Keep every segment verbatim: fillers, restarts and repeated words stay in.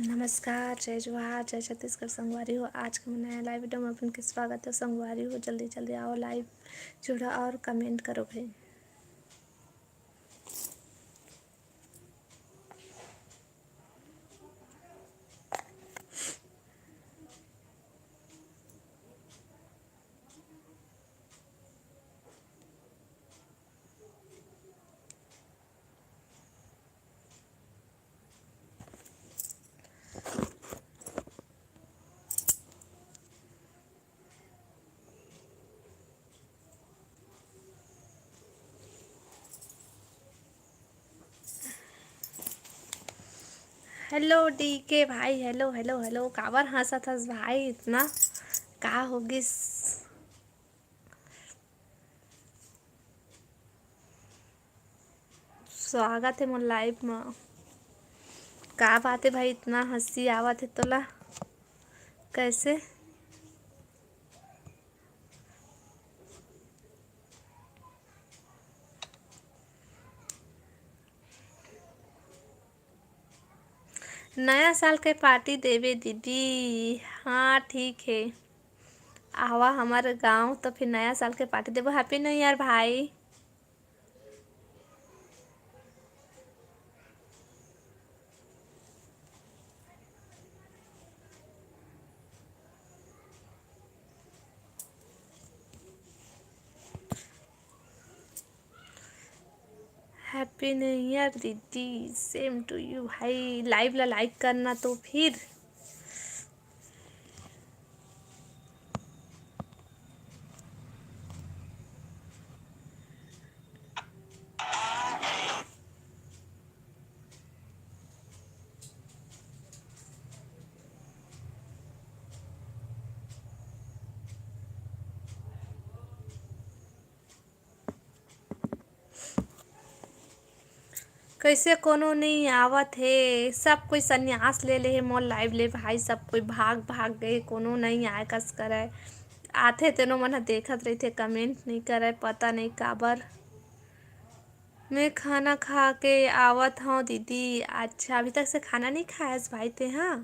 नमस्कार, जय जोहार, जय छत्तीसगढ़ संगवारी हो। आज के नया live video में अपन के स्वागत है संगवारी हो। जल्दी जल्दी आओ, live जुड़ो और comment करो भाई। Hello D K भाई, hello, hello, hello। काबर हंसत हस भाई इतना? का होगिस? स्वागत है मोर live म। का बात है भाई, इतना हंसी आवत है तोला? कैसे? नया साल के party देबे दीदी। हाँ, ठीक है, आवा हमर गांव तो फिर नया साल के party देबो। Happy New Year भाई। Happy New Year दीदी, same to you भाई। Live ला like करना तो फिर। कइसे कोनो नइ आवत हे, सब कोई संन्यास ले ले हे मोर live ले भाई, सब कोई भाग भाग गे, कोनो नइ आय कस करय। आथे तेनो मन ह देखत रहिथे, comment नइ करय, पता नइ काबर। मैं खाना खा के आवत हंव दीदी। अच्छा, अभी तक से खाना नइ खायस भाई तेहा?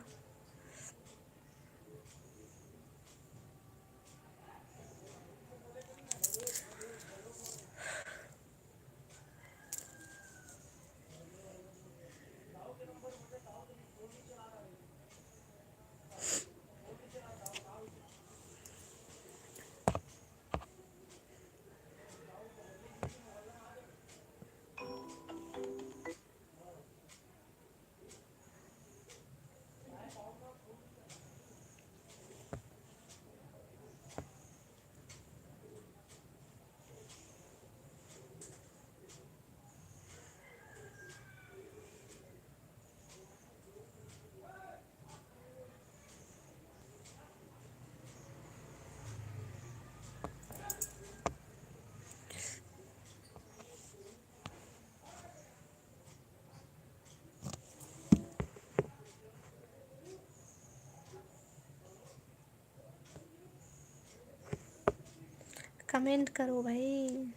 Comment करो भाई।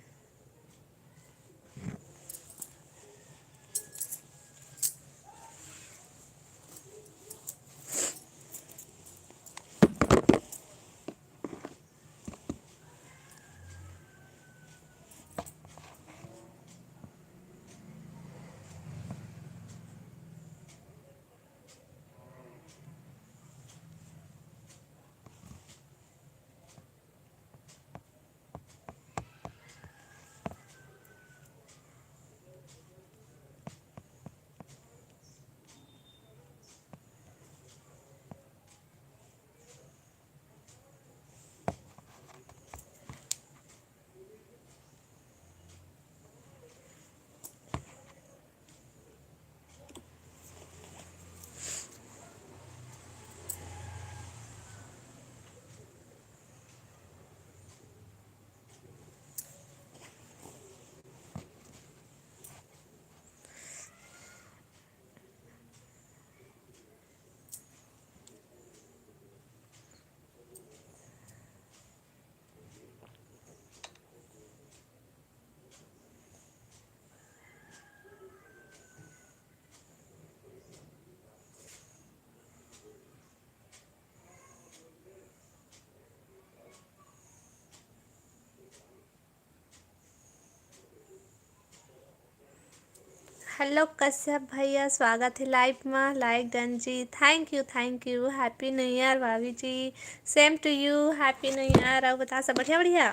हेलो कश्यप भैया, स्वागत हे लाइव मा। लाइक डन जी, thank you, thank you। Happy New Year भाभी जी। Same to you, Happy New Year। अउ बता, सब बढ़िया बढ़िया?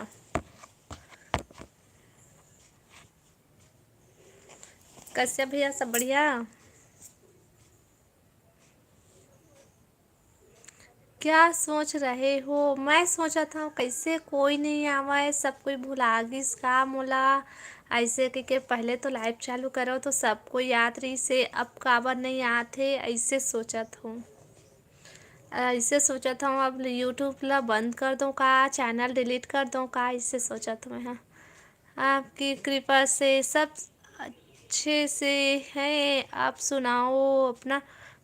कश्यप भैया, सब बढ़िया? क्या सोच रहे हो? मैं सोचत हव, कैसे कोई नहीं आवय, सब कोई भुला गिस का मोला? ऐसे कहिके पहले तो लाइव चालू करो तो सब कोई याद रहिसे, अब काबर नहीं आत हे, ऐसे सोचत हूँ। ऐसे सोचत हूँ, अब YouTube ला बंद कर दो का, चैनल डिलीट कर दो का, ऐसे सोचत हूँ मैं, हाँ। आपकी कृपा से सब अच्छे से हैं। आप सुनाओ अपना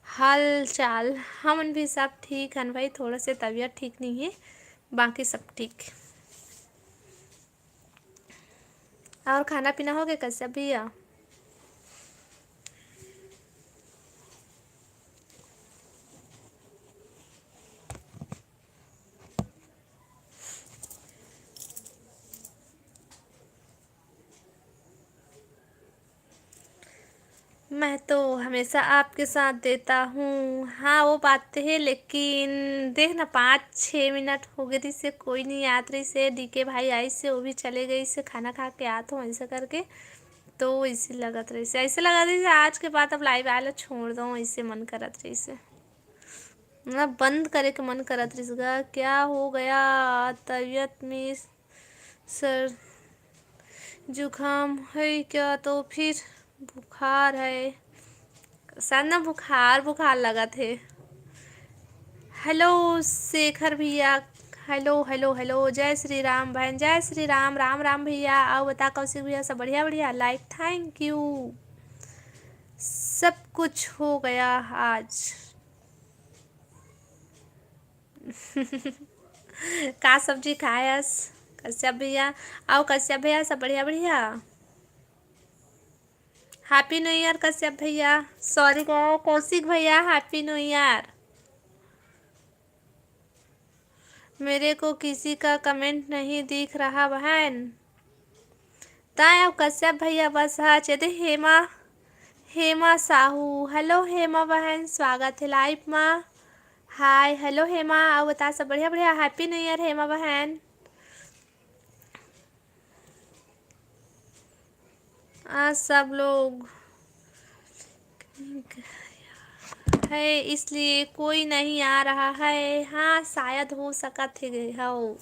हाल चाल। हमन भी सब ठीक हन भाई, थोड़ा से तबीयत ठीक नहीं है, बाकी सब ठीक। और खाना पीना हो गया कश्यप भैया? मैं तो हमेशा आपके साथ देता हूँ। हाँ, वो बात तो है, लेकिन देख ना, पाँच छः मिनट हो गए से कोई नहीं आत रहिसे। डीके भाई आइसे, वो भी चले गइसे, खाना खा के आत हूँ ऐसे करके। तो वैसे लगत रहिसे, ऐसे लगत रहिसे आज के बाद अब लाइव आए ला छोड़ दो, ऐसे मन करत रहिसे। ना बंद करे के मन करत रहिस गा। क्या हो गया? तबीयत में सर जुकाम है क्या? तो फिर बुखार है, शायद ना बुखार, बुखार लगत हे। हेलो शेखर भैया, हेलो, हेलो, हेलो, जय श्री राम बहन, जय श्री राम, राम राम भैया। अउ बता कौशिक भैया, सब बढ़िया, बढ़िया? लाइक, thank you। सब कुछ हो गया आज। का सब्जी खाए हस कश्यप भैया? अउ कश्यप भैया, सब बढ़िया, बढ़िया? Happy New Year कश्यप भैया, सॉरी को कौशिक भैया, Happy New Year। मेरे को किसी का कमेंट नहीं दिख रहा बहन। ताय अउ कश्यप भैया बस हा चेते हेमा, हेमा साहू। हेलो हेमा बहन, स्वागत है लाइव मा। हाय, हेलो हेमा, अउ बता सब बढ़िया बढ़िया? Happy New Year हेमा बहन। आज सब लोग है, इसलिए कोई नहीं आ रहा है। हाँ, शायद हो सकत हे गए हो।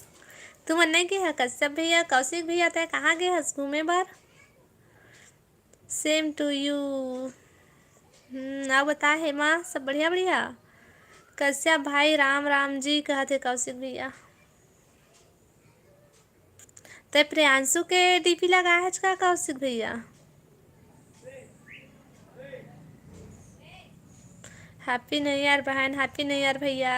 तुमन नहीं गे ह कश्यप भैया, कौशिक भैया, तय कहाँ गे हस घूमे बर? Same to you। हम्म, अउ बता हेमा, सब बढ़िया बढ़िया? कश्यप भाई राम राम जी कहत हे कौशिक भैया। ते प्रियांशु के डीपी लगाए हच का कौशिक भैया? Happy New Year बहन, Happy New Year भैया।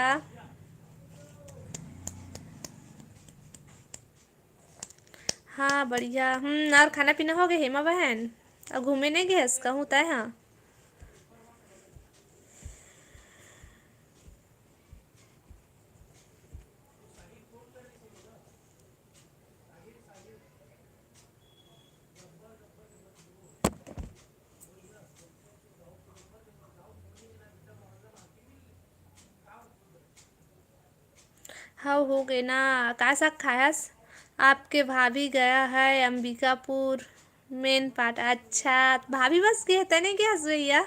हाँ बढ़िया। हम्म, और खाना पीना हो गए हेमा बहन? और घूमे नहीं गए हस कहूँ तय? हाँ। हव हो गे ना। का साग खायस? आपके भाभी गया है अंबिकापुर मेन पाट। अच्छा, भाभी बस गे तने गया भैया?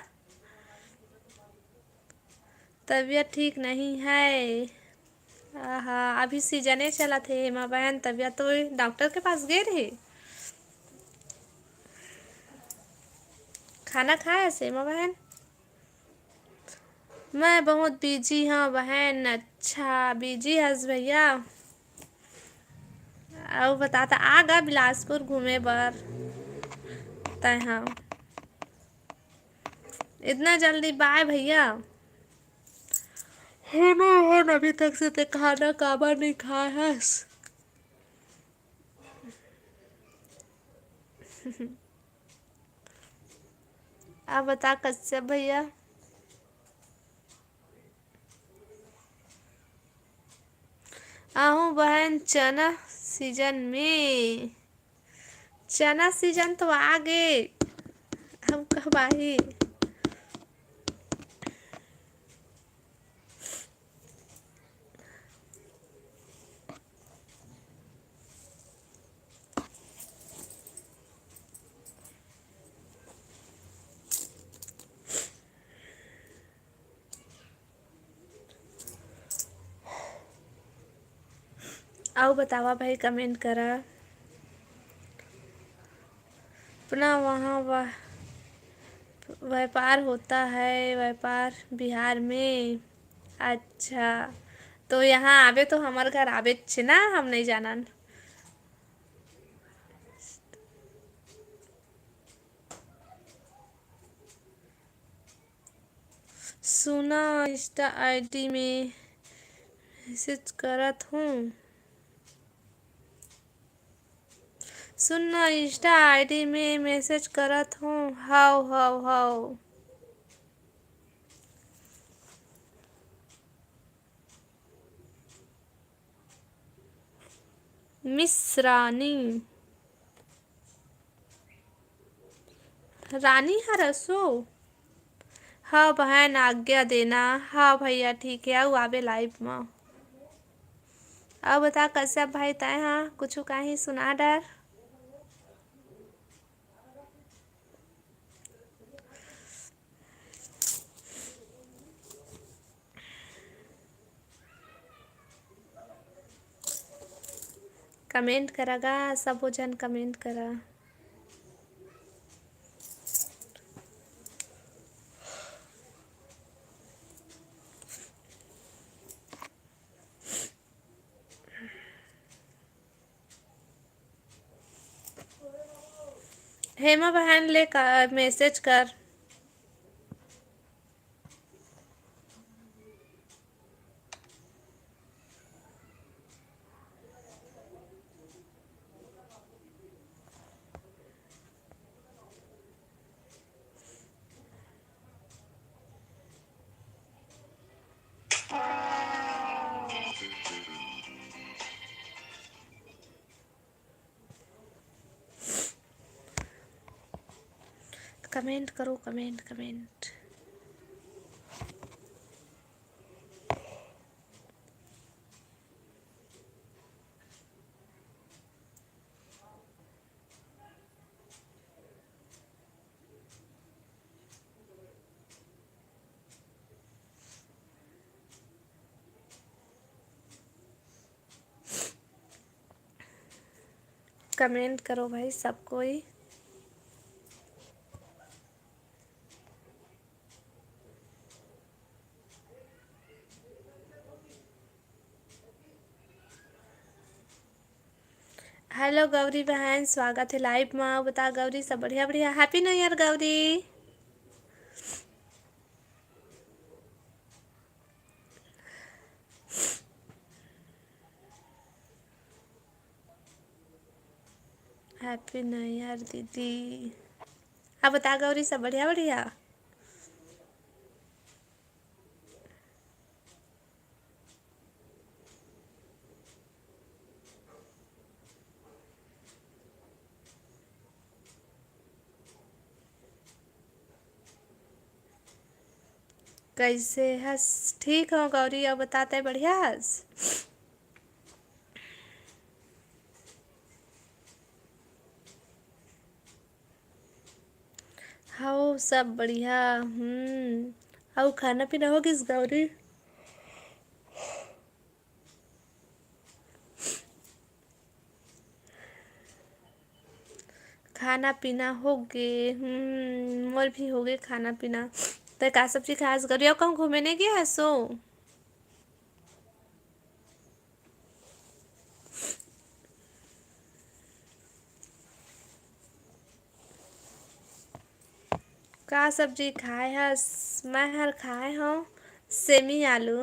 तबीयत ठीक नहीं है। आहा, अभी सीजने चलत हे हेमा बहन, तबीयत तो डॉक्टर के पास गे रहे। खाना खाए हस हेमा बहन? मैं बहुत बिजी हव बहन। अच्छा, बिजी हस भैया? अउ बता, त आ गा बिलासपुर घूमे बर तय? हाँ, इतना जल्दी बाय भैया। हेमा बहन, अभी तक से ते खाना काबर नहीं खाए हस? अब बता कश्यप भैया। आहू बहन चना सीजन में। चना सीजन तो आ गे। हम कहबाही। अउ बतावा भाई, comment करा। अपना वहाँ व्यापार होता है, व्यापार बिहार में। अच्छा, तो यहाँ आबे तो हमर घर आबे छे ना, हम नहीं जानन। सुना, Insta ID में message करत हूँ। सुन ना, Insta ID में message करत हूँ। हव, हव, हव। मिस रानी। रानी हरसो? हाँ बहन, आज्ञा देना। हाँ भैया, ठीक है, अउ आबे live म। अउ बता कश्यप भाई, तय हाँ कुछु काहीं सुना डर। Comment करा गा, सबो झन comment करा। हेमा बहन ले का message कर। Comment करो, comment, comment। Comment करो भाई सब कोई। Hello गौरी बहन, स्वागत है live मा। बता गौरी, सब बढ़िया? बढ़िया। Happy New Year Gauri. Happy New Year दीदी। अब बता गौरी, सब बढ़िया? बढ़िया। कैसे हस? ठीक हो गौरी, अउ बता तय, बढ़िया हस? हव, सब बढ़िया। हम्म, अउ खाना पीना हो गिस गौरी? खाना पीना हो गे। हम्म, मोर भी हो गे खाना पीना। तय का सब्जी खास गौरी? अउ कहूँ घूमे नहीं गे हसो? का सब्जी खाए हस? मैं हर खाए हव सेमी आलू।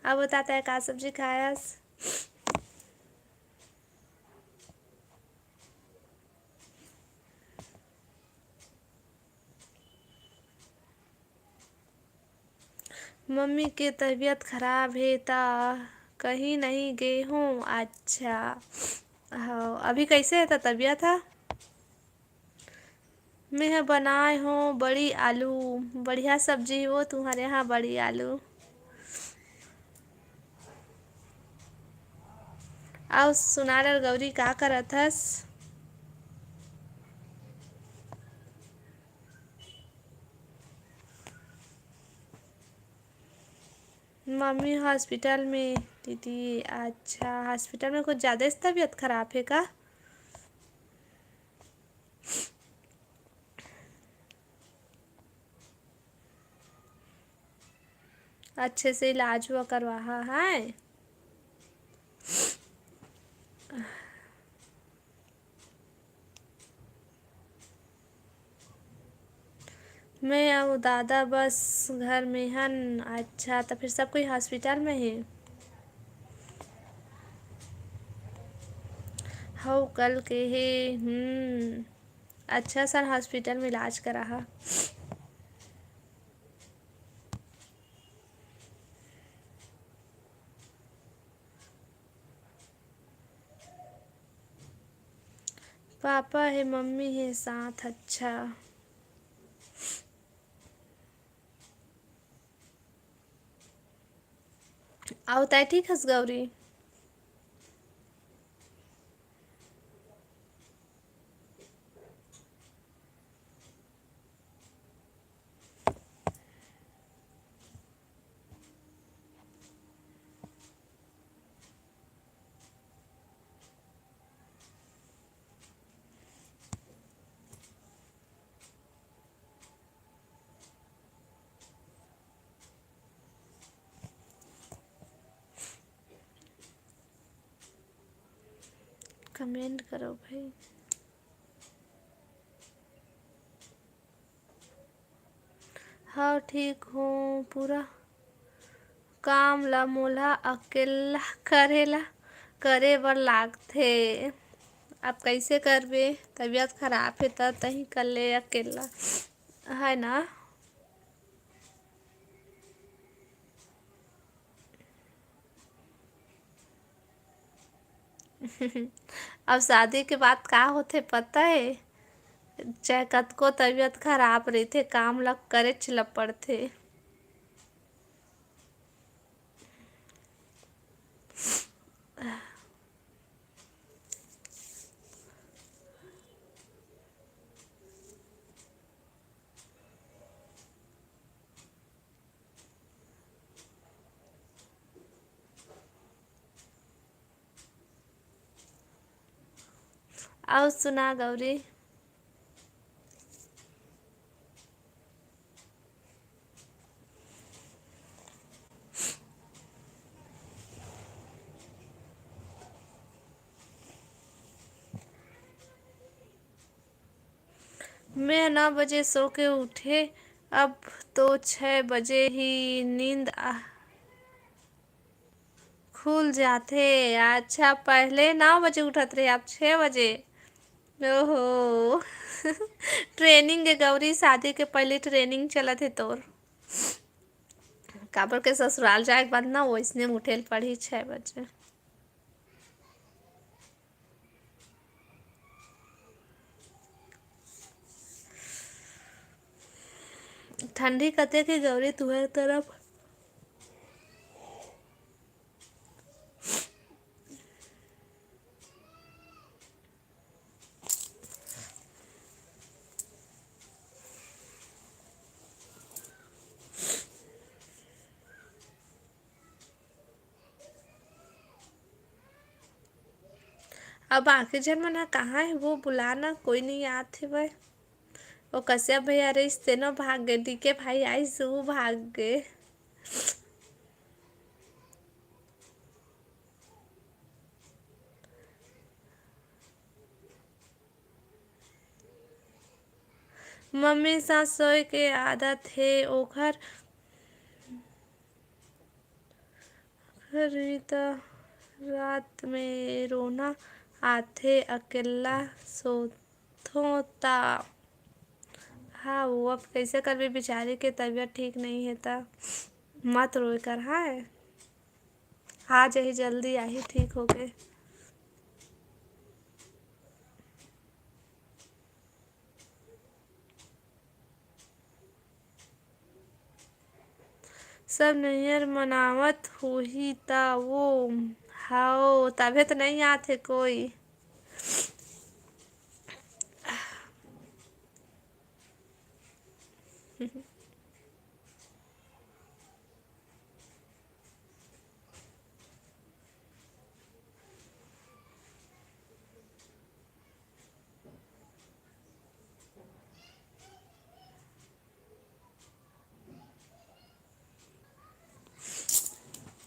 अब बता तय का सब्जी खाए हस? मम्मी के तबीयत खराब हे, त कहीं नहीं गे हों। अच्छा, हव, अभी कैसे हे त तबीयत ह? मैं ह बनाए हों बड़ी आलू। बढ़िया सब्जी वो तुम्हर यहाँ, बड़ी आलू। अउ सुना डर गौरी, का करत हस? मम्मी हॉस्पिटल में। दीदी, अच्छा, हॉस्पिटल में कुछ ज़्यादा ही तबीयत खराब है का? अच्छे से इलाज हुआ करवाहा है। मैं अउ दादा बस घर में हन। अच्छा, त फिर सब कोई हॉस्पिटल में हे? हव, कल के हे। हम्म, अच्छा सन हॉस्पिटल में इलाज कराहा। पापा हे, मम्मी हे साथ। अच्छा। अउ तै ठीक हस गौरी? कमेंट करो भाई। हाँ, ठीक हूँ। पूरा काम ला मोला अकेल्ला करे ला, करे बर लागथे। अब कइसे करबे? तबीयत खराब हे त तहीं कर ले अकेल्ला, है ना? अब शादी के बाद का होथे पता हे? चाहे कतको तबीयत खराब रहिथे, काम ल करेच ल पड़थे। अउ सुना गौरी। मैं नौ बजे सो के उठे, अब तो छः बजे ही नींद आ, खुल जाथे। अच्छा, पहले नौ बजे उठत रहे, अब छः बजे। ओहो। ट्रेनिंग के गौरी, शादी के पहले ट्रेनिंग चलत हे तोर। काबर के ससुराल जाए के बाद ना, वैसने उठे ल पड़ही छः बजे। ठंडी कतेक हे गौरी तुहर तरफ? अब बाकी झन मन ह कहाँ हे, वो बुला ना, कोई नहीं आत हे भाई। वो कश्यप भैया रहिस, तेनो भाग गे, डीके भाई आइस, वो भाग गे। मम्मी साथ सोए के आदत हे ओखर। घर में त रात में रोना आथे, अकेल्ला सोथों त। हाँ, वो अब कइसे करबे, बिचारी के तबीयत ठीक नइ हे त मत रोए कर, हाँ। आ जाही, जल्दी आही ठीक होके। सब नैहर मनावत होही त वो। हव, तभे तो नहीं आथे कोई।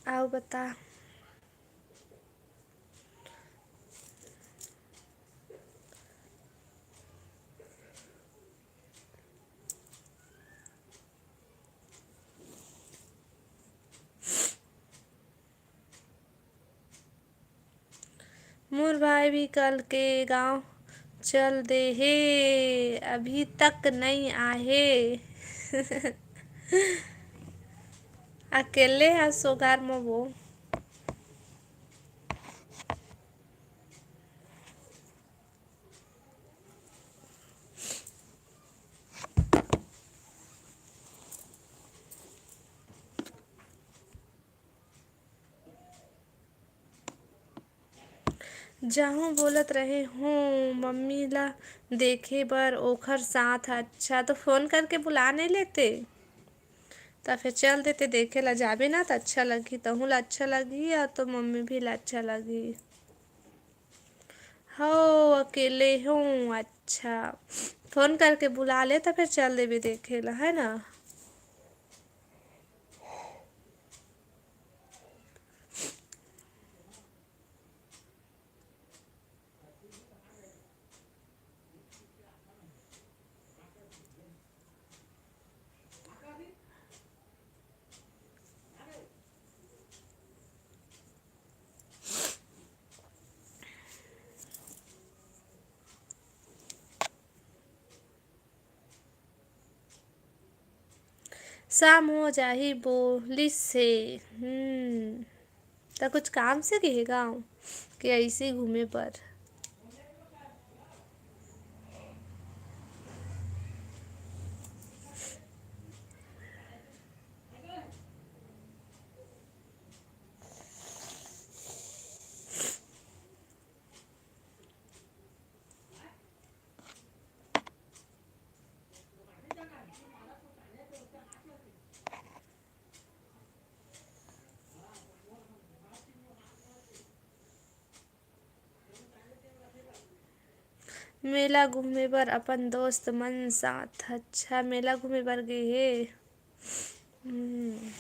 आओ बता। मोर भाई भी कल के गांव चल दे हे, अभी तक नई आहे। अकेले ह सोगार म वो। जाहूँ बोलत रहे हूँ मम्मी ला देखे बर, ओखर साथ। अच्छा, तो फोन करके बुला नहीं लेते, त फिर चल देते देखे ला। जाबे ना, त अच्छा लगही, तहूँ ला अच्छा लगही, और तो मम्मी भी ला अच्छा लगही। हो, अकेले हूँ। अच्छा, फोन करके बुला ले, त फिर चल देबे देखे ला, है ना? शाम हो जाही बोलिस हे। हम्म, त कुछ काम से गे हे गाँव के ऐसे घूमे पर? मेला घूमे बर अपन दोस्त मन साथ। अच्छा, मेला घूमे बर गे हे। हम्म।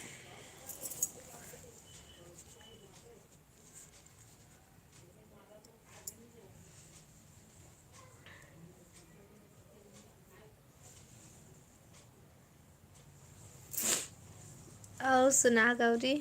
अउ सुना गौरी।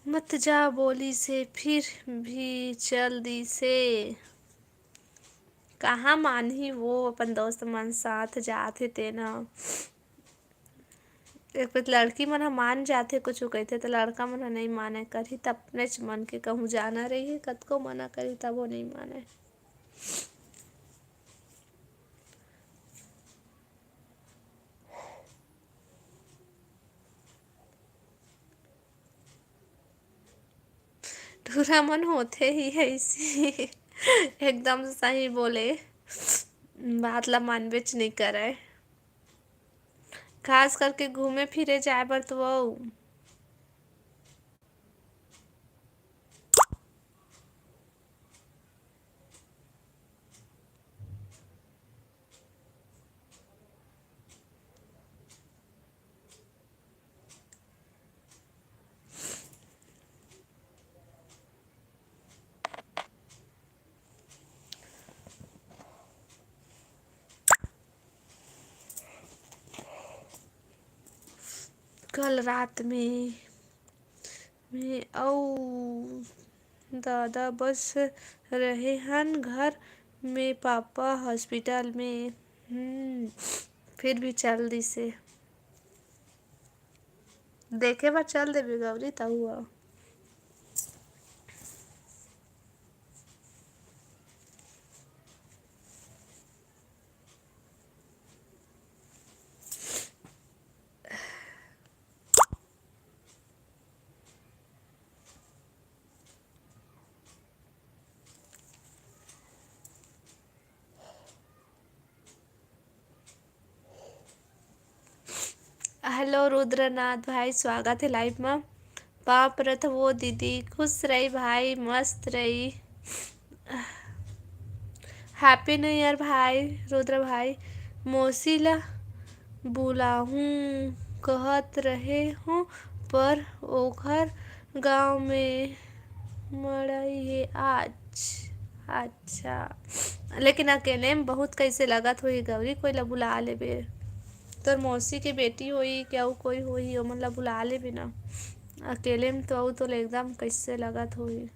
मत जा बोलिस हे, फिर भी चल दिस हे। कहाँ मानही वो, अपन दोस्त मन साथ जात हे तेन ह। एक बेर लड़की मन ह मान जाथे, कुछु कहिथे त लड़का मन ह नइ माने करही, त अपनेच मन के कहूँ जाना रहिही, कतको मना करही तभो नइ माने। टूरा मन होथे ही अइसे। एकदम सही बोले, बात ला मानबेच नइ करय, खास करके घूमे फिरे जाए बर तो अउ। कल रात में, में अउ दादा बस रहे हन घर में, पापा हॉस्पिटल में। हम्म, फिर भी चल दिसे। देखे बर चल देबे गौरी, तहू ह। हेलो रुद्रनाथ भाई, स्वागत है लाइव में। पाँव परत हवो दीदी, खुश रही भाई, मस्त रही। हैप्पी न्यू ईयर भाई, रुद्र भाई। मौसी ला बुलाहूँ कहत रहे हों, पर ओखर गाँव में मड़ई हे आज। अच्छा, लेकिन अकेले में बहुत कैसे लगत होही गौरी, कोई ला बुला लेबे। तोर मौसी के बेटी होही कि अउ कोई होही, ओमन ला बुला लेबे ना। अकेले में तो अउ तो एकदम कैसे लगत होही।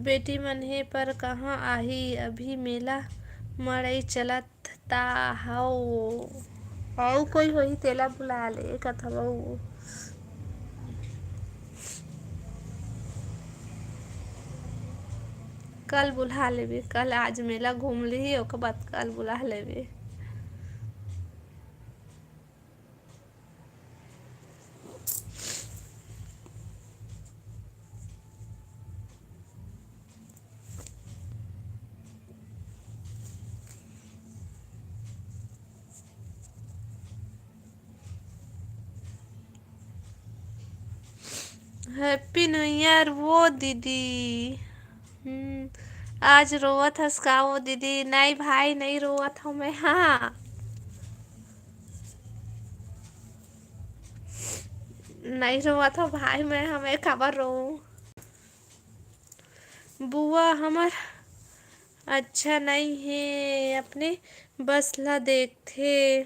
बेटी मन हे पर कहाँ आही, अभी मेला मड़ई चलत ता हव। अउ कोई होही तेला बुला ले कथवो। कल बुला लेबे, कल आज मेला घूम लिही, ओकर बाद कल बुला लेबे। हैप्पी न्यू ईयर वो दीदी। हम्म, आज रोवत हस का वो दीदी? नहीं भाई, नहीं रोवत हूँ मैं। हाँ, नहीं रोवत हूँ भाई मैं, हमें खबर रो। बुआ हमर अच्छा नहीं है, अपने बस ला देखथे,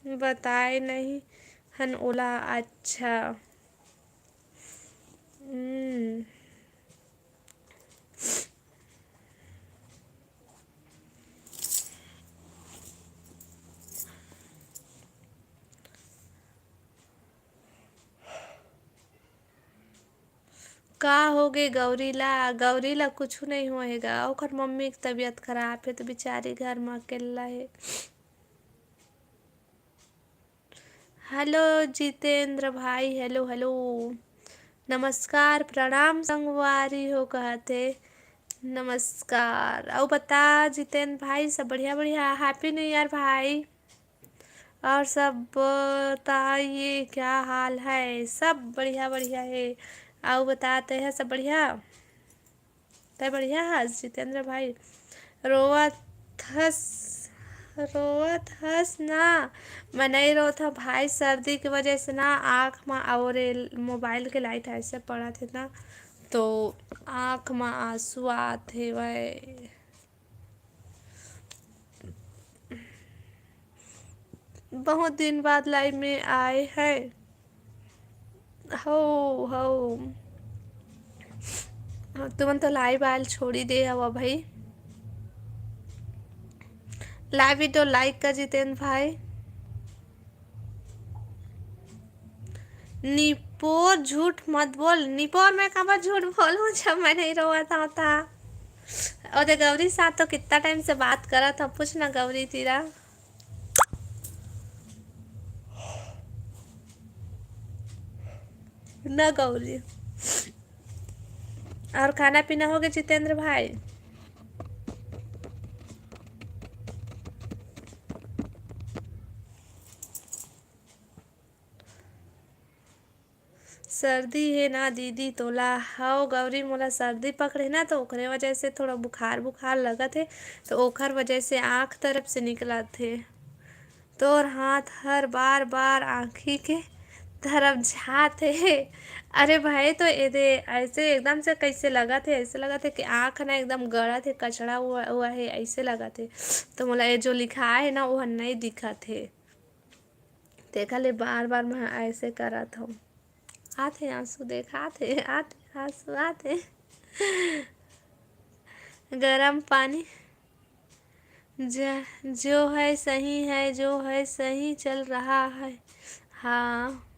बताए नहीं हन ओला। अच्छा। हम्म। का होगे गौरी ला? गौरी ला कुछु नहीं होए हे गा, ओकर मम्मी के तबीयत खराब हे, तो बेचारी घर म अकेल्ला हे। हेलो जितेंद्र भाई, हेलो, हेलो। नमस्कार, प्रणाम संगवारी हो कहत हे। नमस्कार। अउ बता जितेंद्र भाई, सब बढ़िया, बढ़िया? हैप्पी न्यू ईयर भाई। और सब बताइए, क्या हाल है? सब बढ़िया, बढ़िया हे। अउ बता, तैं ह सब बढ़िया? तैं बढ़िया हस जितेंद्र भाई? रोवत हस, रोवत हस ना? मैं नहीं रोवत हव भाई, सर्दी के वजह से ना आँख म, और ये मोबाइल के लाइट ऐसे पड़त हे ना, तो आँख म आंसू आत हेवय। बहुत दिन बाद लाइव में आए हैं। हो, हो। तुमन तो लाइव आयल छोड़ी दे हवा भाई। लाइव वीडियो लाइक कर जितेंद्र भाई। निपोर झूठ मत बोल। निपोर मैं काबर झूठ बोलूं जब मैं नहीं रोवत हूं ता। और दे गौरी साथ तो कितना टाइम से बात करत हूं, पूछ ना गौरी तीरा। ना गौरी। और खाना पीना हो गया जितेंद्र भाई? सर्दी हे ना दीदी तोला? हव गौरी, मोला सर्दी पकड़े ना, तो ओकरे वजह से थोड़ा बुखार बुखार लगत हे, तो ओखर वजह से आँख तरफ से निकलत हे। तोर हाथ हर बार बार आँखी के तरफ जात हे। अरे भाई, तो एदे ऐसे एकदम से कैसे लगत हे? ऐसे लगत हे कि आँख ना एकदम गड़त हे, कचड़ा हुआ, हुआ हे, ऐसे लगत हे। तो मोला ये जो लिखाय हे ना, वो नहीं दिखत हे। तेखर ले बार बार मैं ऐसे करत हूँ। आथे आंसू, देख, आथे, आथे आंसू, आथे। गरम पानी, ज-, जो है सही है, जो है सही चल रहा है। हाँ,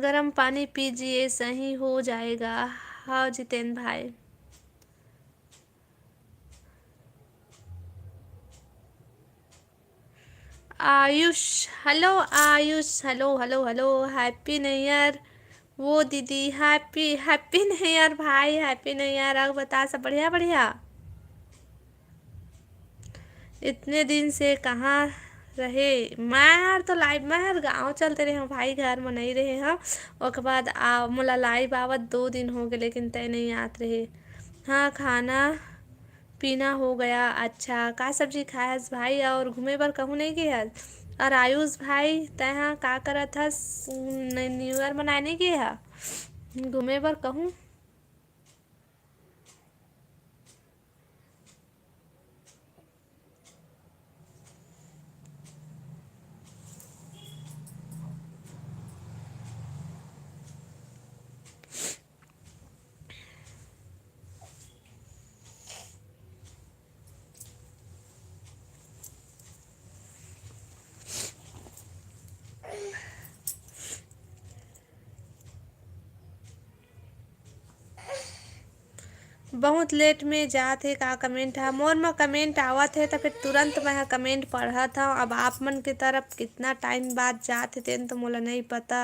गरम पानी पीजिए, सही हो जाएगा। हाँ जितेंद्र भाई। Ayush, hello Ayush, hello, hello, hello, happy new year. वो दीदी, हैप्पी, हैप्पी न्यू ईयर भाई, हैप्पी न्यू ईयर। अउ बता, सब बढ़िया, बढ़िया? इतने दिन से कहाँ रहे? मैं हर तो लाइव, मैं हर गाँव चलते रहे हूँ भाई, घर में नहीं रहे हूँ। ओकर बाद आ, मोला लाइव आवत दो दिन हो गए, लेकिन तय नहीं आत रहे। हाँ, खाना पीना हो गया। अच्छा, का सब्जी खाए हस भाई, और घूमे बर कहूँ नहीं गे हस? और आयुष भाई, तय हाँ का करत हस? न-, न्यू ईयर मनाए नहीं गे हा? घूमे बर कहूँ? बहुत लेट में जात हे का कमेंट ह? मोर म कमेंट आवत हे त फिर तुरंत मैं ह कमेंट पढ़त हव। अब आप मन के तरफ कितना टाइम बाद जात हे तेन तो मोला नइ पता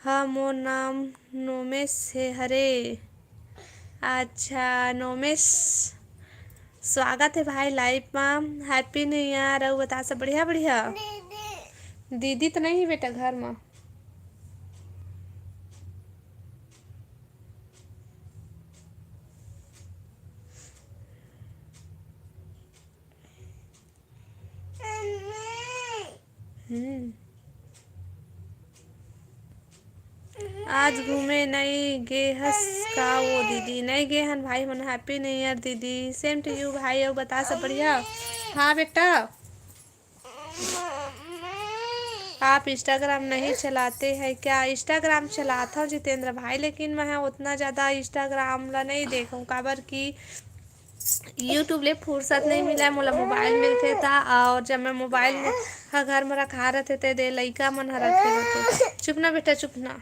ह। मोर नाम नोमेश हे हरे। अच्छा नोमेश, स्वागत हे भाई लाइव म। Happy new year. अउ बता सब बढ़िया बढ़िया? दीदी तो नहीं हे बेटा घर म। हम्म। आज घूमे नई गे हस का वो दीदी? नई गे हन भाई मन। हैप्पी न्यू ईयर दीदी। सेम टू यू भाई। अउ बता सब बढ़िया? हाँ बेटा। आप इंस्टाग्राम नहीं चलाते हैं क्या? इंस्टाग्राम चलात हूँ जितेंद्र भाई, लेकिन मैं उतना ज़्यादा इंस्टाग्राम ला नहीं देखूँ, काबर कि यूट्यूब ले फुर्सत नहीं मिला मोला, मोबाइल मिलते था। और जब मैं मोबाइल में ह घर में रखा रहते थे, दे लइका मन ह रखे रहते। चुप ना बेटा, चुप ना।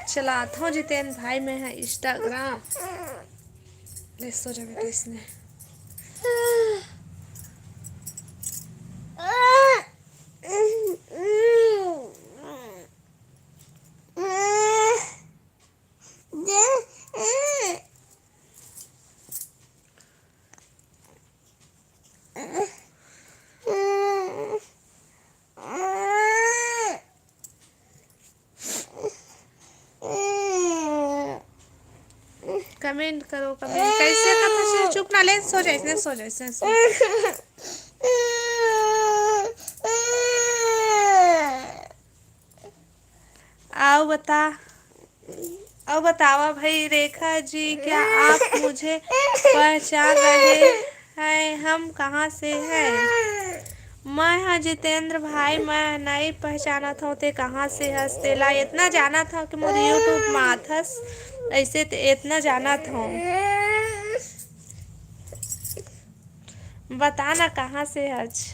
चलात हूँ जितेंद्र भाई मैं है इंस्टाग्राम। ले सो जा बेटा इसने। कमेंट करो, कमेंट कैसे करना चाहिए? चुप ना, ले सो जा, इसने सो जा, इसने सो। आओ बता, आओ बतावा भाई रेखा जी, क्या आप मुझे पहचान रहे हैं? हम कहाँ से हैं? मैं ह जितेंद्र भाई, मैं नई पहचानत हूँ, ते कहाँ से हस? तेला इतना जानत हूँ कि मोर YouTube में आथस, ऐसे ते इतना जानत हूँ। बता ना कहाँ से हच?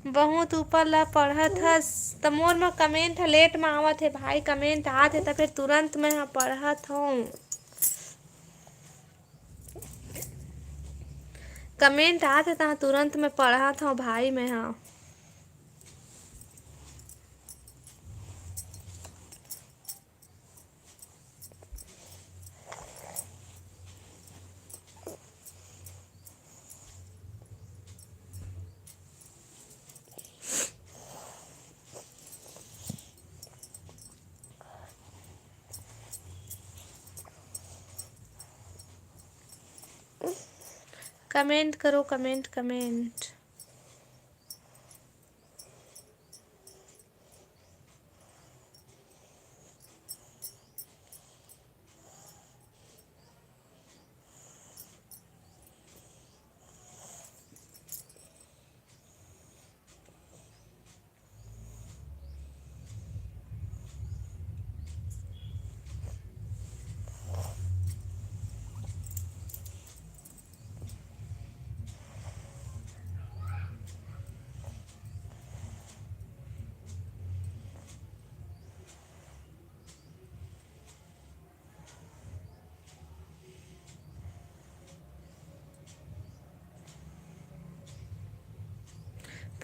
बहुत ऊपर ला पढ़त हस, त मोर म कमेंट ह लेट म आवत हे भाई, कमेंट आत हे त फिर तुरंत मैं ह पढ़त हूँ। कमेंट आत हे त तुरंत मैं पढ़त हूँ भाई मैं ह। कमेंट करो, कमेंट, कमेंट।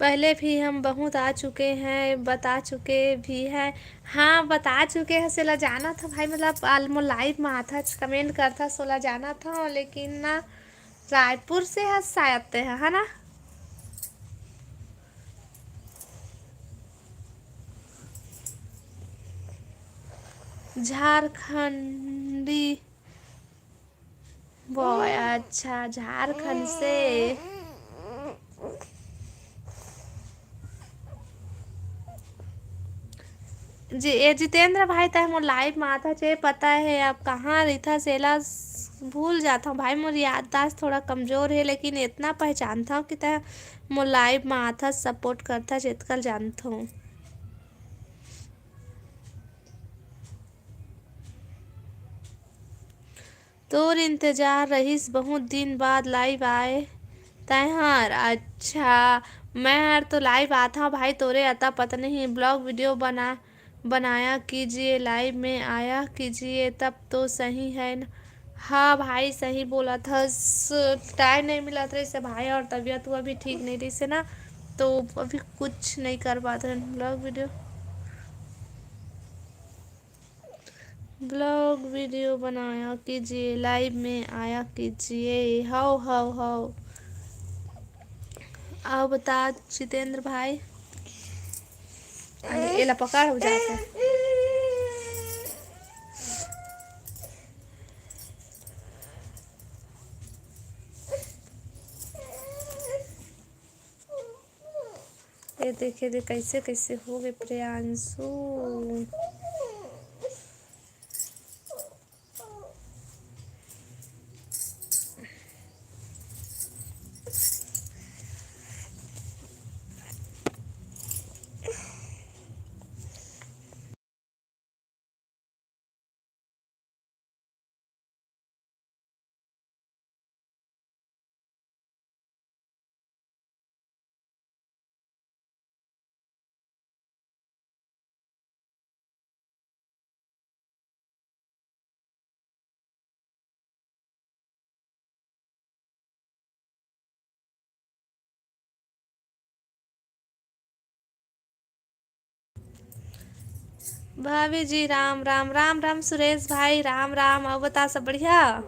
पहले भी हम बहुत आ चुके हैं, बता चुके भी हैं। हाँ, बता चुके हैं, सेला जानत हव भाई, मतलब, आल-, मोर लाइव में आथच, कमेंट करथस, सोला जानत हव, लेकिन ना, रायपुर से हस शायद ते ह, है ना? झारखंडी बॉय, अच्छा, झारखंड से। जी, ए जितेंद्र भाई, तैं मोर लाइव में आथस, ए पता है अब कहाँ रहिथस, एला स-, भूल जाथव भाई, मोर याददाश्त थोड़ा कमजोर है, लेकिन इतना पहचानथव कि तैं मोर लाइव में आथस, सपोर्ट करथस, एतकल जानथव। तोर इंतजार रहिस, बहुत दिन बाद लाइव आए तैं हर। अच्छा, मैं हर तो लाइव आथव भाई, तोरे अता पता नहीं, ब्लॉग वीडियो बना, बनाया कीजिए, लाइव में आया कीजिए, तब तो सही है न। हाँ भाई, सही बोलत हस, टाइम नहीं मिलत रहिस हे भाई, और तबीयत हुआ भी ठीक नहीं रहिस हे ना, तो अभी कुछ नहीं कर पात रहे ब्लॉग वीडियो। ब्लॉग वीडियो बनाया कीजिए, लाइव में आया कीजिए। हव, हव, हव। अउ बता जितेंद्र भाई। अरे, एला पकड़, हो जाता है। ये देखे दे कैसे कैसे हो गए प्रियांशु। भाभी जी, राम राम। राम राम सुरेश भाई, राम राम। अउ बता, सब बढ़िया?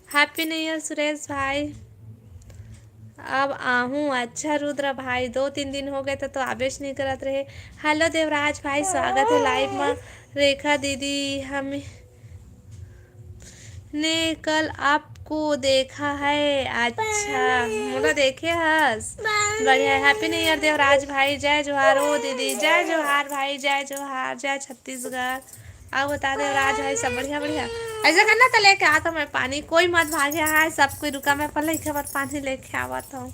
Happy New Year सुरेश भाई। अब आहूँ। अच्छा रुद्र भाई, दो तीन दिन हो गए तो, तो आबेच नहीं करत रहे। Hello देवराज भाई, स्वागत है लाइव में। रेखा दीदी, हम ने कल आपको देखा है। अच्छा, मोला देखे हस, बढ़िया है। Happy New Year देवराज भाई, जय जोहार। ओ दीदी, जय जोहार भाई, जय जोहार, जय छत्तीसगढ़। अउ बता देवराज भाई, सब बढ़िया, बढ़िया। ऐसा करना तो लेके आता मैं पानी, कोई मत भागे। हाँ, सब कोई रुका, मैं पहले एक बार पानी लेके आवत हूँ।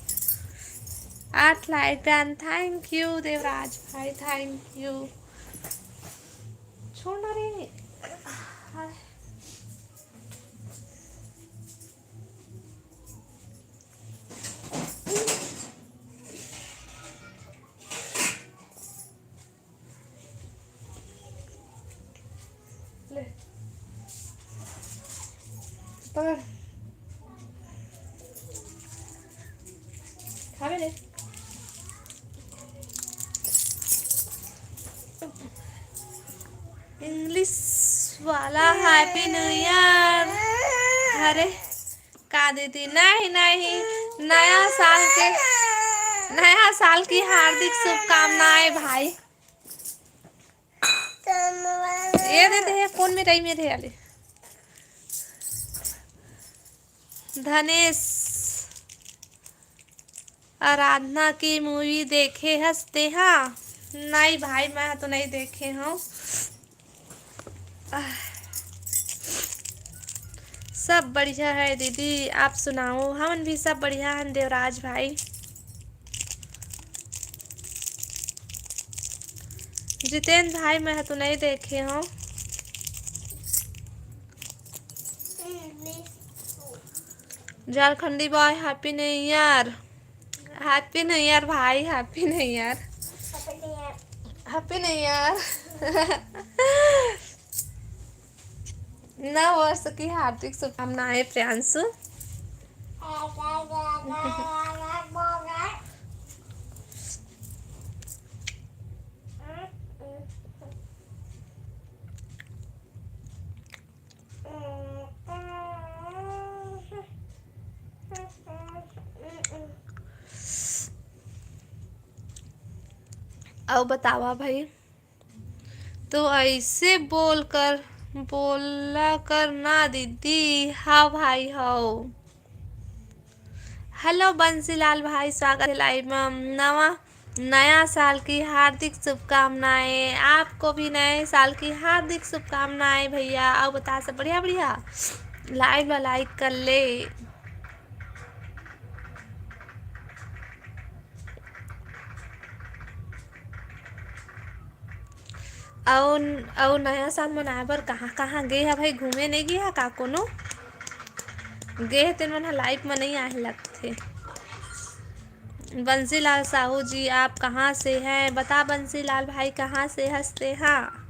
आठ लाइक डन, thank you देवराज भाई, thank you। छोड़ ना रे। हाय। ले। पकड़। खावे ले। English वाला Happy New Year। अरे, का दीदी? नहीं, नहीं, नया साल के, नया साल की हार्दिक शुभकामनाएं भाई। ये दे दे, ये फोन में रही मेरे वाले। धनेश, आराधना की मूवी देखे हस तेहा? नहीं भाई, मैं तो नहीं देखे हूँ। आह, सब बढ़िया है दीदी, आप सुनाओ? हमन भी सब बढ़िया हन देवराज भाई। जितेंद्र भाई, मैं तो नहीं देखे हूँ। Jharkhandi boy, happy new year. Happy new year भाई, happy new year. Happy new year. नव वर्ष की हार्दिक शुभकामनाएं प्रियांशु। अउ बतावा भाई। तो ऐसे बोल कर, बोला कर ना दीदी। हाँ भाई, हाँ। हेलो बंसीलाल भाई, स्वागत है लाइव में। नवा, नया साल की हार्दिक शुभकामनाएं। आपको भी नए साल की हार्दिक शुभकामनाएं भैया। अउ बता, सब बढ़िया? बढ़िया। लाइव ला लाइक कर ले। अउ, अउ नया साल मनाए बर कहाँ कहाँ गे हा भाई? घूमे नहीं गे हा का कोनो? गे हे तेन मन ह लाइव म नहीं आहे लगथे। बंसीलाल साहू जी, आप कहाँ से हैं? बता बंसीलाल भाई, कहाँ से हंसते? हाँ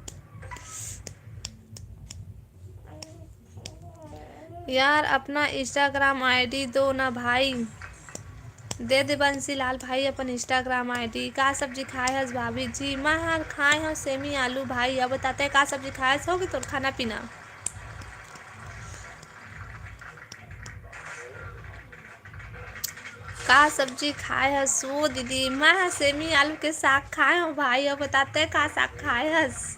यार, अपना इंस्टाग्राम आईडी दो ना भाई। दे दे बंसीलाल भाई अपन इंस्टाग्राम आईडी। का सब्जी खाए हस भाभी जी? मैं हर खाए हव सेमी आलू भाई। अब बताते का सब्जी खाए हस, होगे तोर खाना पीना? का सब्जी खाए हस ओ दीदी? मैं ह सेमी आलू के साग खाए हव भाई। अब बताते का साग खाए हस?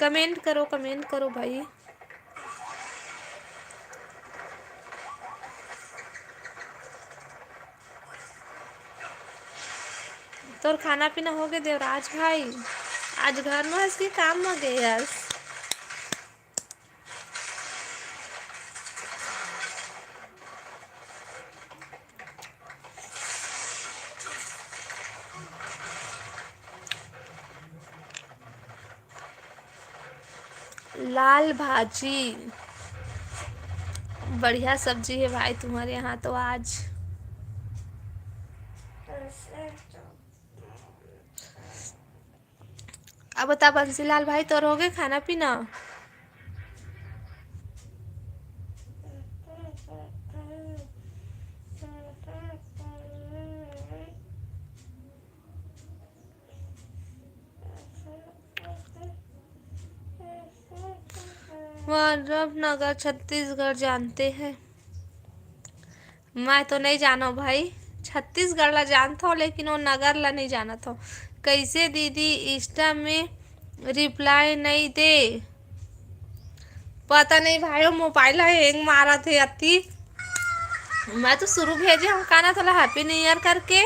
कमेंट करो, कमेंट करो भाई। तोर खाना पीना होगे देवराज भाई? आज घर में हस कि काम में गे हस? लाल भाजी, बढ़िया सब्जी है भाई तुम्हारे यहाँ तो आज। अब बता बंसीलाल भाई, तोर होगे खाना पीना? वाड्रफनगर छत्तीसगढ़ जानते हैं? मैं तो नहीं जानो भाई, छत्तीसगढ़ ला जानत हव, लेकिन वो नगर ला नहीं जानत हव। कैसे दीदी, इंस्टा में रिप्लाई नहीं दे? पता नहीं भाई, वो मोबाइल ह हैंग मारत हे अति। मैं तो शुरू भेजे हूँ काना तोला हैप्पी न्यू ईयर करके।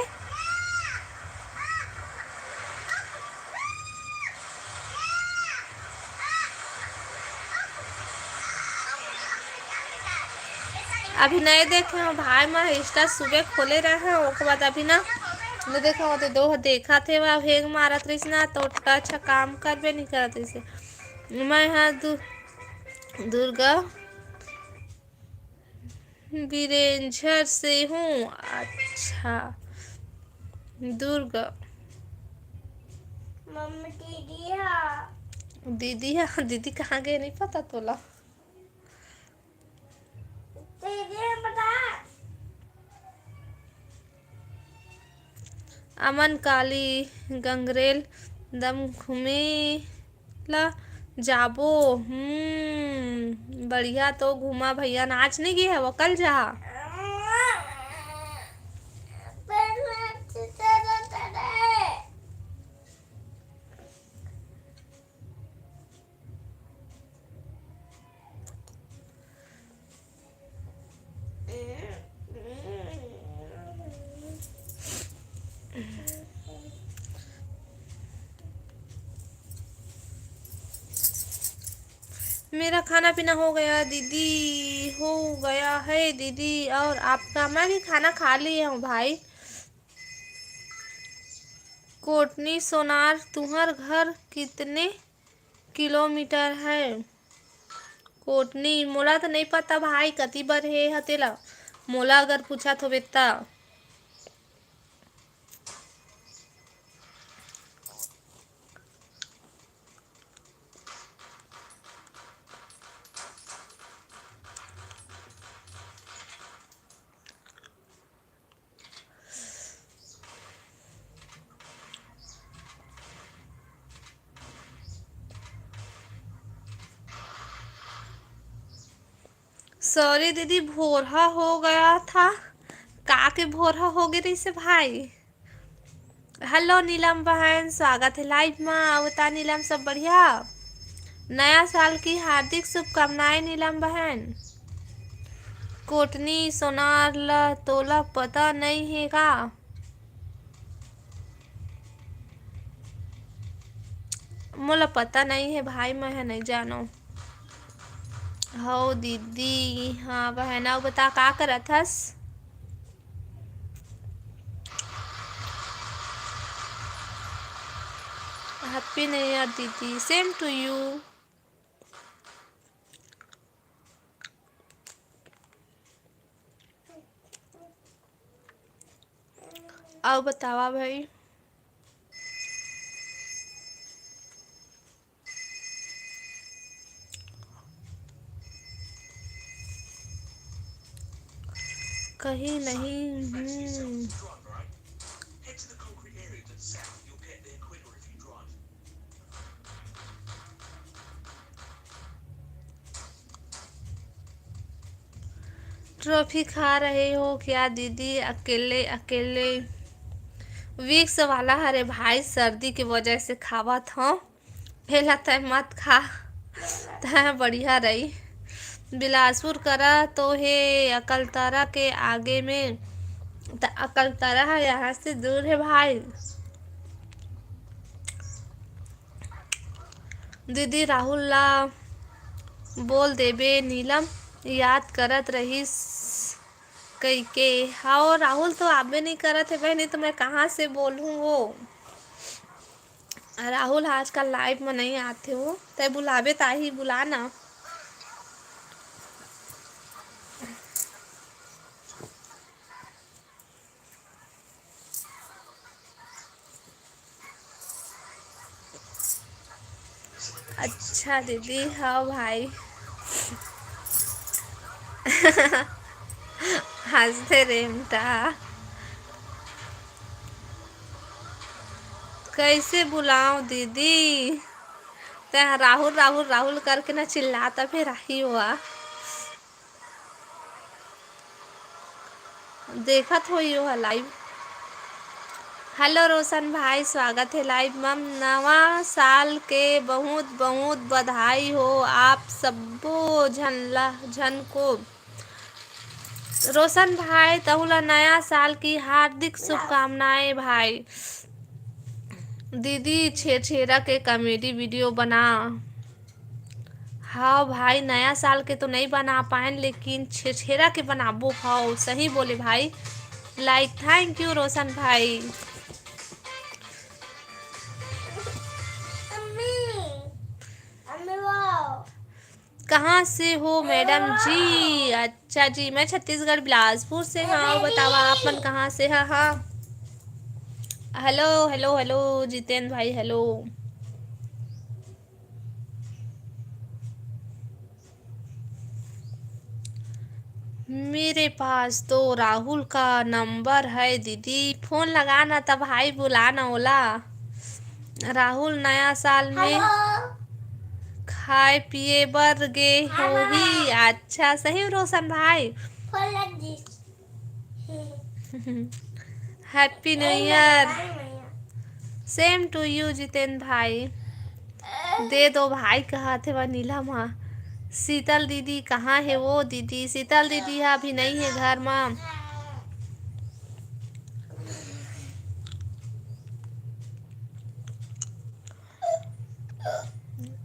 अभी नहीं देखे हो भाई, मैं इंस्टा सुबह खोले रहे हैं, ओकर बाद अभी ना नहीं देखे हो, तो दो देखा थे, वह हैंग मारत रहीस ना, तो टच काम करबे नहीं करत रहीस। मैं हाँ दु-, दुर्गा बिरेंझर से हूँ। अच्छा, दुर्गा। मम्मी, दीदी हा। दीदी हा, दीदी कहाँ गए, नहीं पता तोला? दीदी हा, पता। अमन काली गंगरेल दम घूमे ला जाबो। हम्म, बढ़िया तो घूमा भैया, नाच नहीं गे हव, कल जा। मेरा खाना पीना हो गया दीदी, हो गया है दीदी। और आपका? मैं भी खाना खा लिए हूँ भाई। कोटनी सोनार, तुहर घर कितने किलोमीटर है? कोटनी, मोला तो नहीं पता भाई, कति बर हे ह तेला, मोला अगर पूछत होबे त। सॉरी दीदी, भोरहा हो गया था। का के भोरहा हो गे रहिसे भाई? हेलो नीलम बहन, स्वागत है लाइव मा। अउ बता नीलम, सब बढ़िया? नया साल की हार्दिक शुभकामनाएं नीलम बहन। कोटनी सोनार ल तोला पता नहीं है का? मोला पता नहीं है भाई, मैं ह नहीं जानो। हव दीदी, हाँ बहन, अउ बता का करत हस? Happy New Year दीदी, same to you। अउ बतावा भाई। कहीं नहीं हूँ। ट्रॉफी खा रहे हो क्या दीदी? अकेले अकेले। विक्स वाला हरे भाई, सर्दी के वजह से खावत हूँ। एला तय मत खा, तय बढ़िया रही। बिलासपुर करा तो हे अकलतरा के आगे में, त अकलतरा ह यहाँ से दूर है भाई। दीदी राहुल ला बोल देबे, नीलम याद करत रहिस कइके। हाँ, राहुल तो आबे नहीं करत है बहनी, तो मैं कहाँ से बोलूँ वो। राहुल ह आजकल लाइव में नहीं आथे वो, तय बुलाबे त आही, बुला ना। अच्छा दीदी, हाँ भाई। हंसते रेमटा। कैसे बुलाओ दीदी? तैं राहुल, राहुल, राहुल करके ना चिल्लाता, फिर आही हुआ। देखत होई ओह लाइव। हेलो रोशन भाई, स्वागत है लाइव म। नवा साल के बहुत बहुत बधाई हो आप सब्बो झन ला, झन को। रोशन भाई, तहु ला नया साल की हार्दिक शुभकामनाएं भाई। दीदी छेरछेरा के कॉमेडी वीडियो बना। हाँ भाई, नया साल के तो नहीं बना पाएन, लेकिन छेरछेरा के बनाबो। हाँ, सही बोले भाई। लाइक, thank you रोशन भाई। कहाँ से हो मैडम जी? अच्छा जी, मैं छत्तीसगढ़ बिलासपुर से। हाँ, बतावा आप मन कहाँ से? हाँ, हाँ। हेलो, हेलो, हेलो जितेंद्र भाई, हेलो। मेरे पास तो राहुल का नंबर है दीदी, फोन लगा ना त भाई, बुला ना ओला। राहुल नया साल में हेलो। खाए पिए बर गे हाँ, होही। हाँ। अच्छा, सही में रोशन भाई। फोन लग दिस। Happy New Year। Same to you Jiten भाई। दे दो भाई, कहत हे नीलम हा। शीतल दीदी कहाँ हे वो दीदी? शीतल दीदी हा अभी नहीं है घर मा।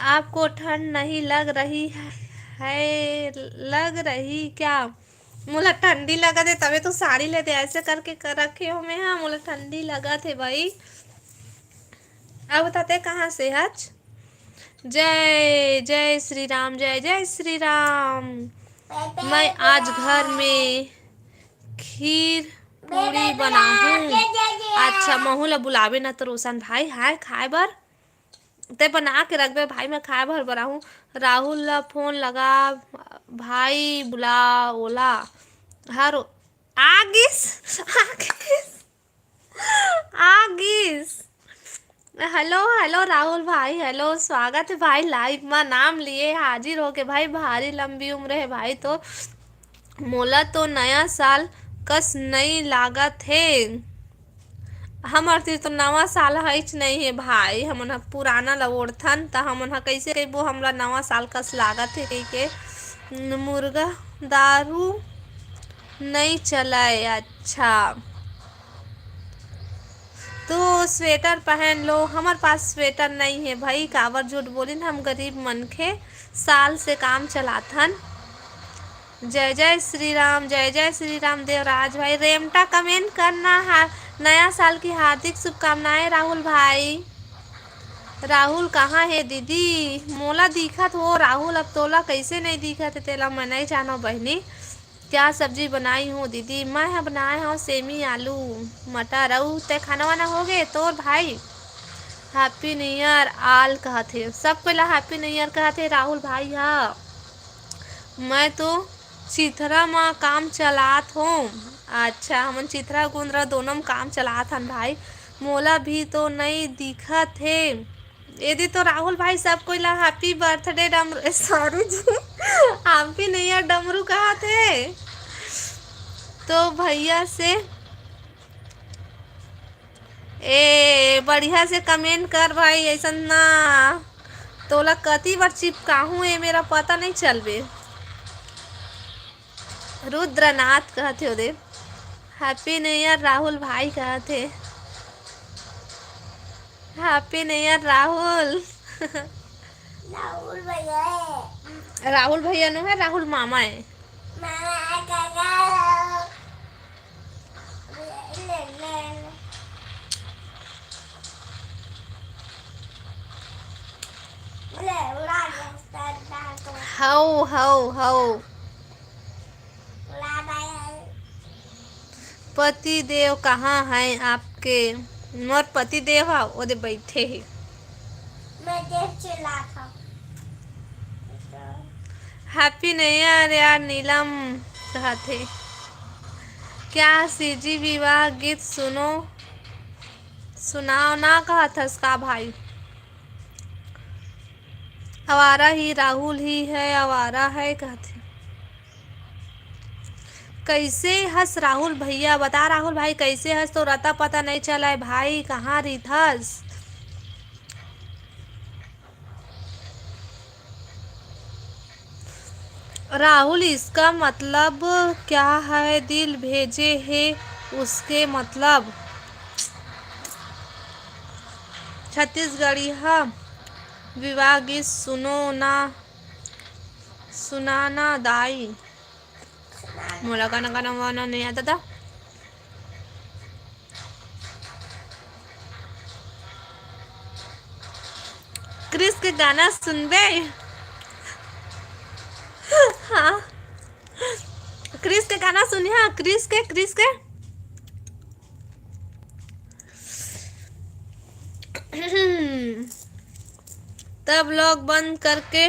आपको ठंड नहीं लग रही है, लग रही क्या? मोला ठंडी लगत हे, तबे तो साड़ी लेते ऐसे करके कर रखे हो मैं। हाँ, मोला ठंडी लगत हे भाई। अब बताते कहाँ से आज? जय जय श्री राम, जय जय श्री राम। मैं आज घर में खीर पूरी बनाहूँ। अच्छा, महू ला बुलावे ना तो रोशन भाई, हाय खाए बर। ते बना के रखबे भाई, मैं खाए भर बनाहूँ। राहुल ला फोन लगा भाई, बुला ओला। हर आ गिस, आ गिस, आ गिस। हेलो हेलो राहुल भाई, हेलो, स्वागत है भाई लाइव मा। नाम लिए हाजिर होके भाई, भारी लंबी उम्र है भाई। तो मोला तो नया साल कस नई लागत हे। हमर तीर तो नवा साल हइच नइ हे भाई, हमन ह पुराना ल ओढ़थन, त हमन ह कइसे कहिबो, हमला नवा साल कस लागत हे कहिके। मुर्गा दारू नइ चलय। अच्छा, तो स्वेटर पहन लो। हमर पास स्वेटर नइ हे भई, काबर झूठ बोलिन, हम गरीब मनखे, साल से काम चलाथन। जय जय श्री राम, जय जय श्री राम देवराज भाई। रेमटा कमेंट करना हा, नया साल की हार्दिक शुभकामनाएं राहुल भाई। राहुल कहाँ हे दीदी? मोला दिखत हो राहुल, अब तोला कइसे नइ दिखत हे तेला मैं नइ जानव बहिनी। क्या सब्जी बनाई हो दीदी? मैं ह बनाए हव सेमी, आलू, मटर। अउ ते खाना वाना हो गे तोर भाई? Happy New Year all कहत हे, सब कोई ला Happy New Year कहत हे राहुल भाई हा। मैं तो चिथरा म काम चलात हों। अच्छा, हमन चिथरा गुंदरा दोनों म काम चलात हन भाई। मोला भी तो नई दिखत हे। एदे तो राहुल भाई सब कोई ला Happy Birthday डमरू, sorry जी, Happy New Year डमरू कहत हे। तो भैया से ए बढ़िया से कमेंट कर भाई, अइसन ना तोला कति बार चिपकाहूँ ए मेरा पता नइ चलबे। रुद्रनाथ कहत हे ओदे। Happy New Year राहुल भाई कहत हे। Happy New Year Rahul. Rahul भैया हे। राहुल भैया नो हे, राहुल मामा हे। मामा काका। हव हव हव। पति देव कहाँ हैं आपके? मोर पति देव ह ओदे बइठे हे। मैं देख चिल्लात हव। Happy New Year यार, नीलम कहत हे। क्या सीजी विवाह गीत सुनो, सुनाओ ना कहत हस का भाई? आवारा ही राहुल ही है, आवारा है कहत हे। कइसे हस राहुल भैया? बता राहुल भाई, कइसे हस? तोर अता पता नइ चलय भाई, कहाँ रहिथस? राहुल, इसका मतलब क्या है? दिल भेजे हे उसके मतलब। छत्तीसगढ़िया विवाह गीत सुनो ना, सुना ना दाई। मोला गाना, गाना वाना नइ आता था। क्रिस के गाना सुनबे? हाँ, क्रिस के गाना सुनिहा, क्रिस के, क्रिस के। तब vlog बंद करके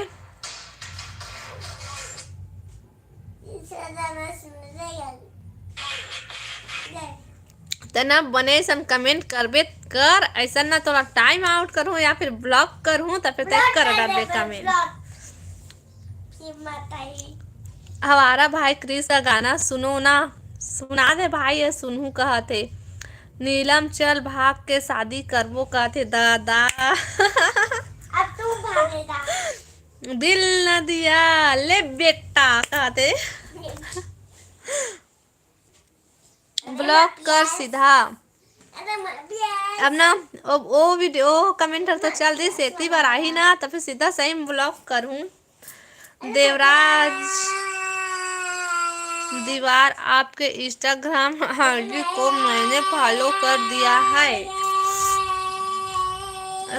तना बने सन कमेंट करबे कर, ऐसा ना तोला टाइम आउट करूँ या फिर ब्लॉक करूँ, तो फिर तय कर डालबे कमेंट। हमारा भाई क्रिस का गाना सुनो ना, सुना दे भाई, ये सुनहू कहत हे। नीलम चल भाग के शादी करबो कहत हे दादा। अब तू भागेगा। दिल न दिया ले बेटा कहत हे। ब्लॉक कर सीधा। अब ना, ओ, ओ वीडियो, ओ कमेंट हर तो चल दिस, एती बार आही ना, तो फिर सीधा सही में ब्लॉक करूँ। देवराज दीवार, आपके इंस्टाग्राम आईडी को मैंने फॉलो कर दिया है।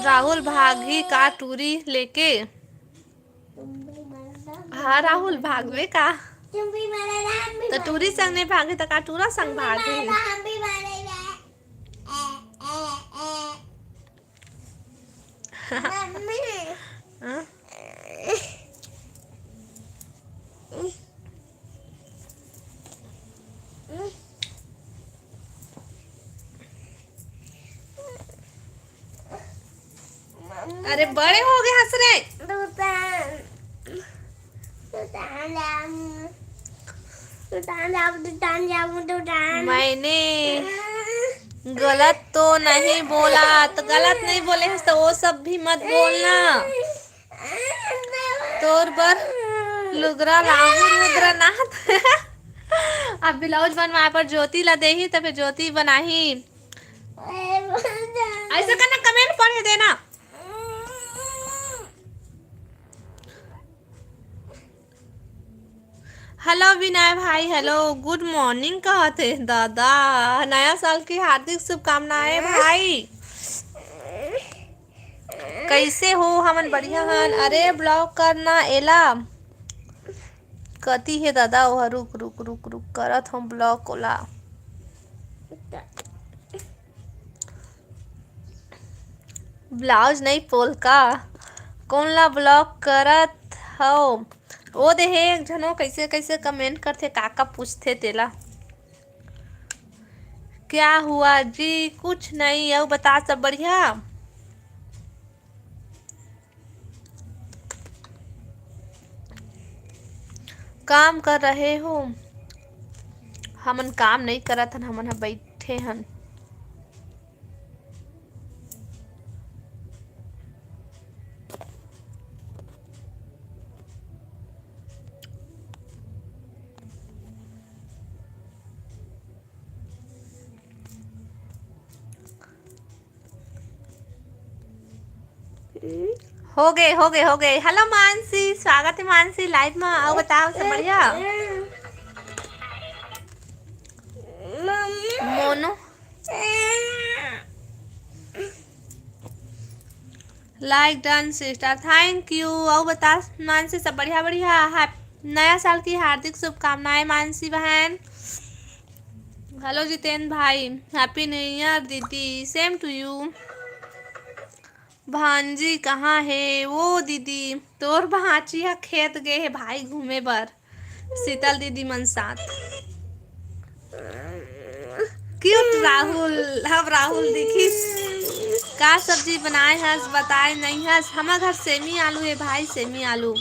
राहुल भागी का टूरी लेके? हाँ राहुल, भागबे का? तो टूरी संग नहीं भागे, तो का टूरा संग भागे? हाँ? अरे बड़े हो गए हंस रहे। दुकान, दुकान जाऊं, दुकान जाऊं, दुकान जाऊं, दुकान। मैंने गलत तो नहीं बोला, तो गलत नहीं बोले हस, तो वो सब भी मत बोलना। तोर बर लुगरा लाहू रुद्रनाथ। अब ब्लाउज बनवाए पर ज्योति ला देही, तबे ज्योति बनाही। ऐसा करना, कमेंट पढ़े देना। हेलो विनय भाई, हेलो, गुड मॉर्निंग कहत हे दादा। नया साल की हार्दिक शुभकामनाएं भाई। कैसे हो? हमन बढ़िया हन। अरे ब्लॉक करना एला। कति हे दादा ओह? रुक रुक रुक रुक, करत हूँ ब्लॉक ओला। ब्लाउज नहीं पोल का? कौन ला ब्लॉक करत हव? ओ देहे एक झनो कैसे कैसे कमेंट करथे, का का पूछथे तेला। क्या हुआ जी? कुछ नहीं। अउ बता, सब बढ़िया? काम कर रहे हो? हमन काम नहीं करत हन, हमन ह बैठे हन। हो गए, हो गए, हो गए। हेलो मानसी, स्वागत है मानसी लाइव में। आओ बताओ, सब बढ़िया? Mono like done sister, thank you. अउ बता मानसी, सब बढ़िया? बढ़िया है। नया साल की हार्दिक शुभकामनाएं मानसी बहन। हेलो जितेन भाई, हैप्पी न्यू ईयर दीदी, सेम टू यू। भांजी कहाँ हे वो दीदी? तोर भांची ह खेत गे हे भाई घूमे बर, शीतल दीदी मन साथ। क्यूट राहुल, अब राहुल दिखिस। का सब्जी बनाए हस, बताए नहीं हस? हमर घर सेमी आलू हे भाई, सेमी आलू।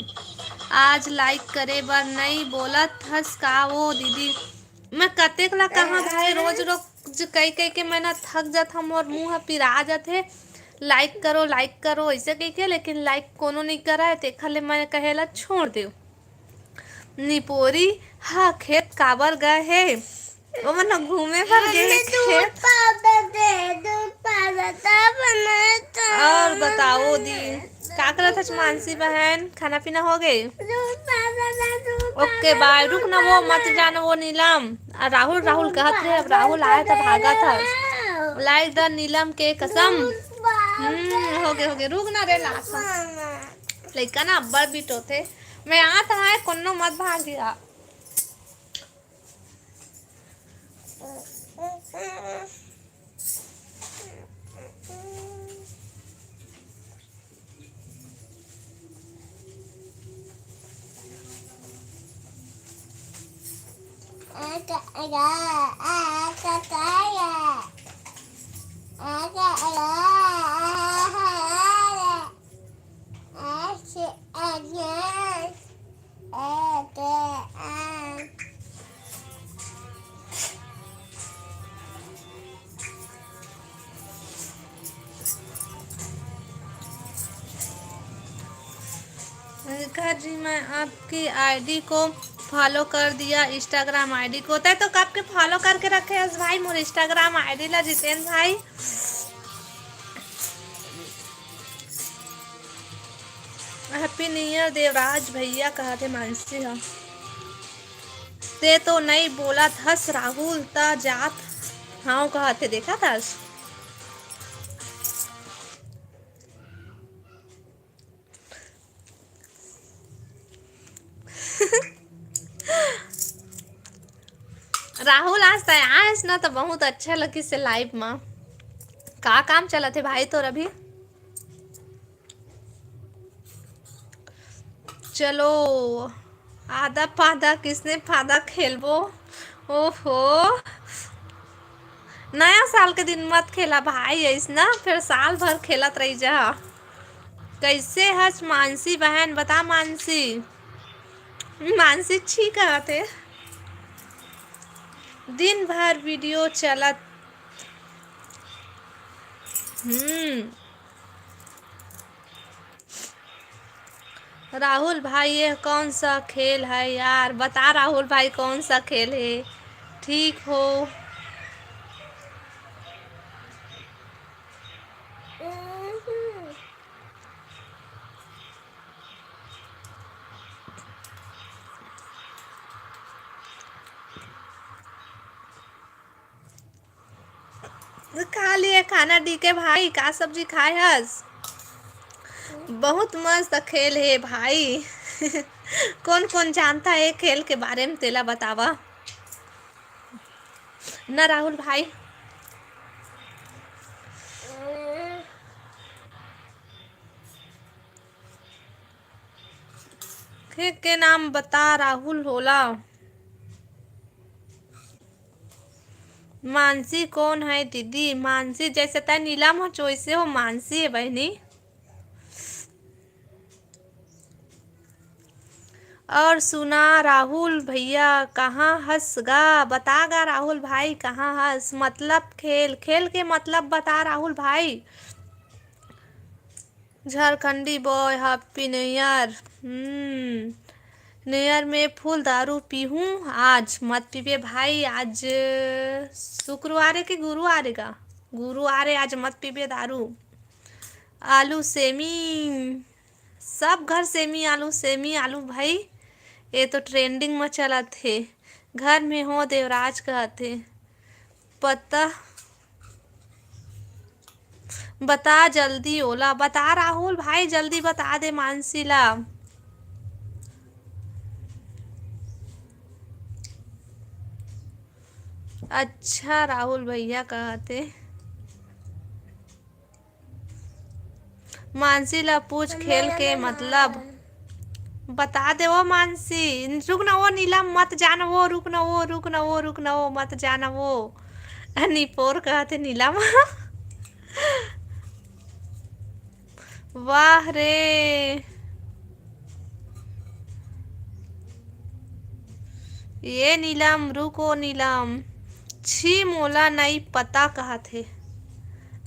आज लाइक करे बर नहीं बोलत हस का वो दीदी? मैं कतेक ला कहा भाई, रोज रोज कई कई के मैं ना थक जात हूँ, मोर मुंह ह पिरा जात हे, लाइक करो, लाइक करो ऐसे कह के, लेकिन लाइक कोनो नहीं करा है, तेखर ले मैं कहे ला छोड़ देव। निपोरी हा खेत काबर गए हे? ओमन ह घूमे बर गे हे खेत। और बताओ दी, का करत हच मानसी बहन, खाना पीना हो गए? ओके बाय। रुक ना, वो मत जाना, वो नीलम। आ, राहुल, राहुल कहत रहे, अब राहुल आए तो भागत हस। लाइक डन नीलम के कसम। हम्म, हो गए, हो गए, रुक ना रे, लात हस। लइका ना अब्बड़ बिटोथे। मैं आत हूँ, कोनो मत भागिया। रेखा जी, मैं आपकी आईडी को फॉलो कर दिया, इंस्टाग्राम आईडी को। तै तो कब के फॉलो करके रखे हस भाई मोर इंस्टाग्राम आईडी ला, जितेन भाई। हैप्पी न्यू ईयर देवराज भैया, कहत हे मानसी ह। ते तो नई बोलत हस राहुल, त जात हंव कहत हे, देखत हस। राहुल, आज तै आयस ना, त बहुत अच्छा लगिस हे लाइव म। का काम चलत हे भाई तोर अभी? चलो, आदा पादा किसने फादा खेलबो। ओहो, नया साल के दिन मत खेला भाई, अइसना फिर साल भर खेलत रही जा। कैसे हस मानसी बहन, बता मानसी। मानसी छी कहत हे, दिन भर वीडियो चलत। हम्म। राहुल भाई, ये कौन सा खेल है यार? बता राहुल भाई, कौन सा खेल है? ठीक हो? खा लिए खाना डीके भाई, का सब्जी खाए हस? बहुत मस्त खेल हे भाई। कौन कौन जानता है खेल के बारे में, तेला बतावा ना राहुल भाई। खेल के नाम बता राहुल होला। मानसी कौन है दीदी? मानसी जैसे तै नीलम हो, वैसे हो मानसी है बहनी। और सुना राहुल भैया, कहाँ हस गा? बता गा राहुल भाई, कहाँ हस? मतलब खेल, खेल के मतलब बता राहुल भाई। झारखंडी बॉय, हैप्पी न्यू ईयर। हम्म, न्यू ईयर में फुल दारू पीहूँ आज। मत पीबे भाई, आज शुक्रवार है कि गुरुवार है गा? गुरुवार है, आज मत पीबे दारू। आलू सेमी, सब घर सेमी आलू, सेमी आलू भाई। ये तो ट्रेंडिंग में चलत हे। घर में हो देवराज कहत हे। पता बता जल्दी ओला, बता राहुल भाई, जल्दी बता दे मानसी ला। अच्छा राहुल भैया कहते। मानसी ला पूछ खेल के मतलब। बता दे वो मानसी। रुक ना वो नीलम, मत जाना वो, रुक ना वो, रुक ना वो, रुक ना वो, मत जाना वो। निपोर कहते नीलम। वाह रे। ये नीलम, रुको नीलम। छी, मोला नई पता कहत हे।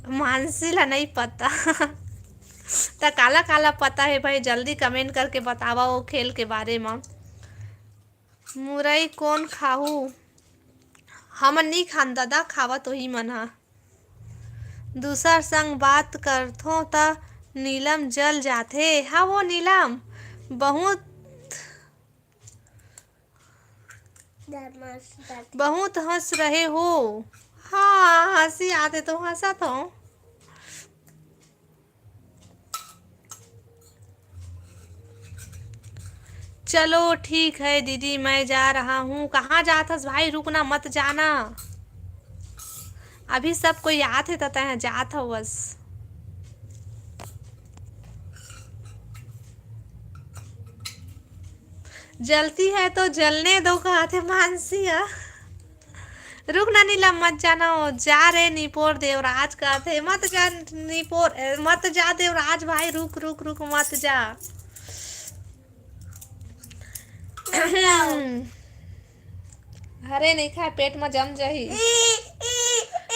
मानसी ला नई पता। त काला काला पता हे भाई, जल्दी कमेंट करके बतावा वो खेल के बारे म। मुरई कोन खाहू? हमन नी खान ददा, खावत ओही मन ह। दूसर संग बात करथों त नीलम जल जाथे। हाँ वो नीलम, बहुत बहुत हंस रहे हो। हाँ, हंसी आते तो हंसत हो। चलो ठीक है दीदी, मैं जा रहा हूँ। कहाँ जात हस भाई? रुकना, मत जाना। अभी सब कोई आत हे त तैं जात हवस। जलती है तो जलने दो, कहत हे मानसी ह। रुक ना नीलम, मत जाना हो, जा रे निपोर देवराज, कहत हे, मत जा निपोर, ए, मत जा देवराज भाई, रुक, रुक, रुक, मत जा। हरे नहीं खाए, पेट में जम जाही।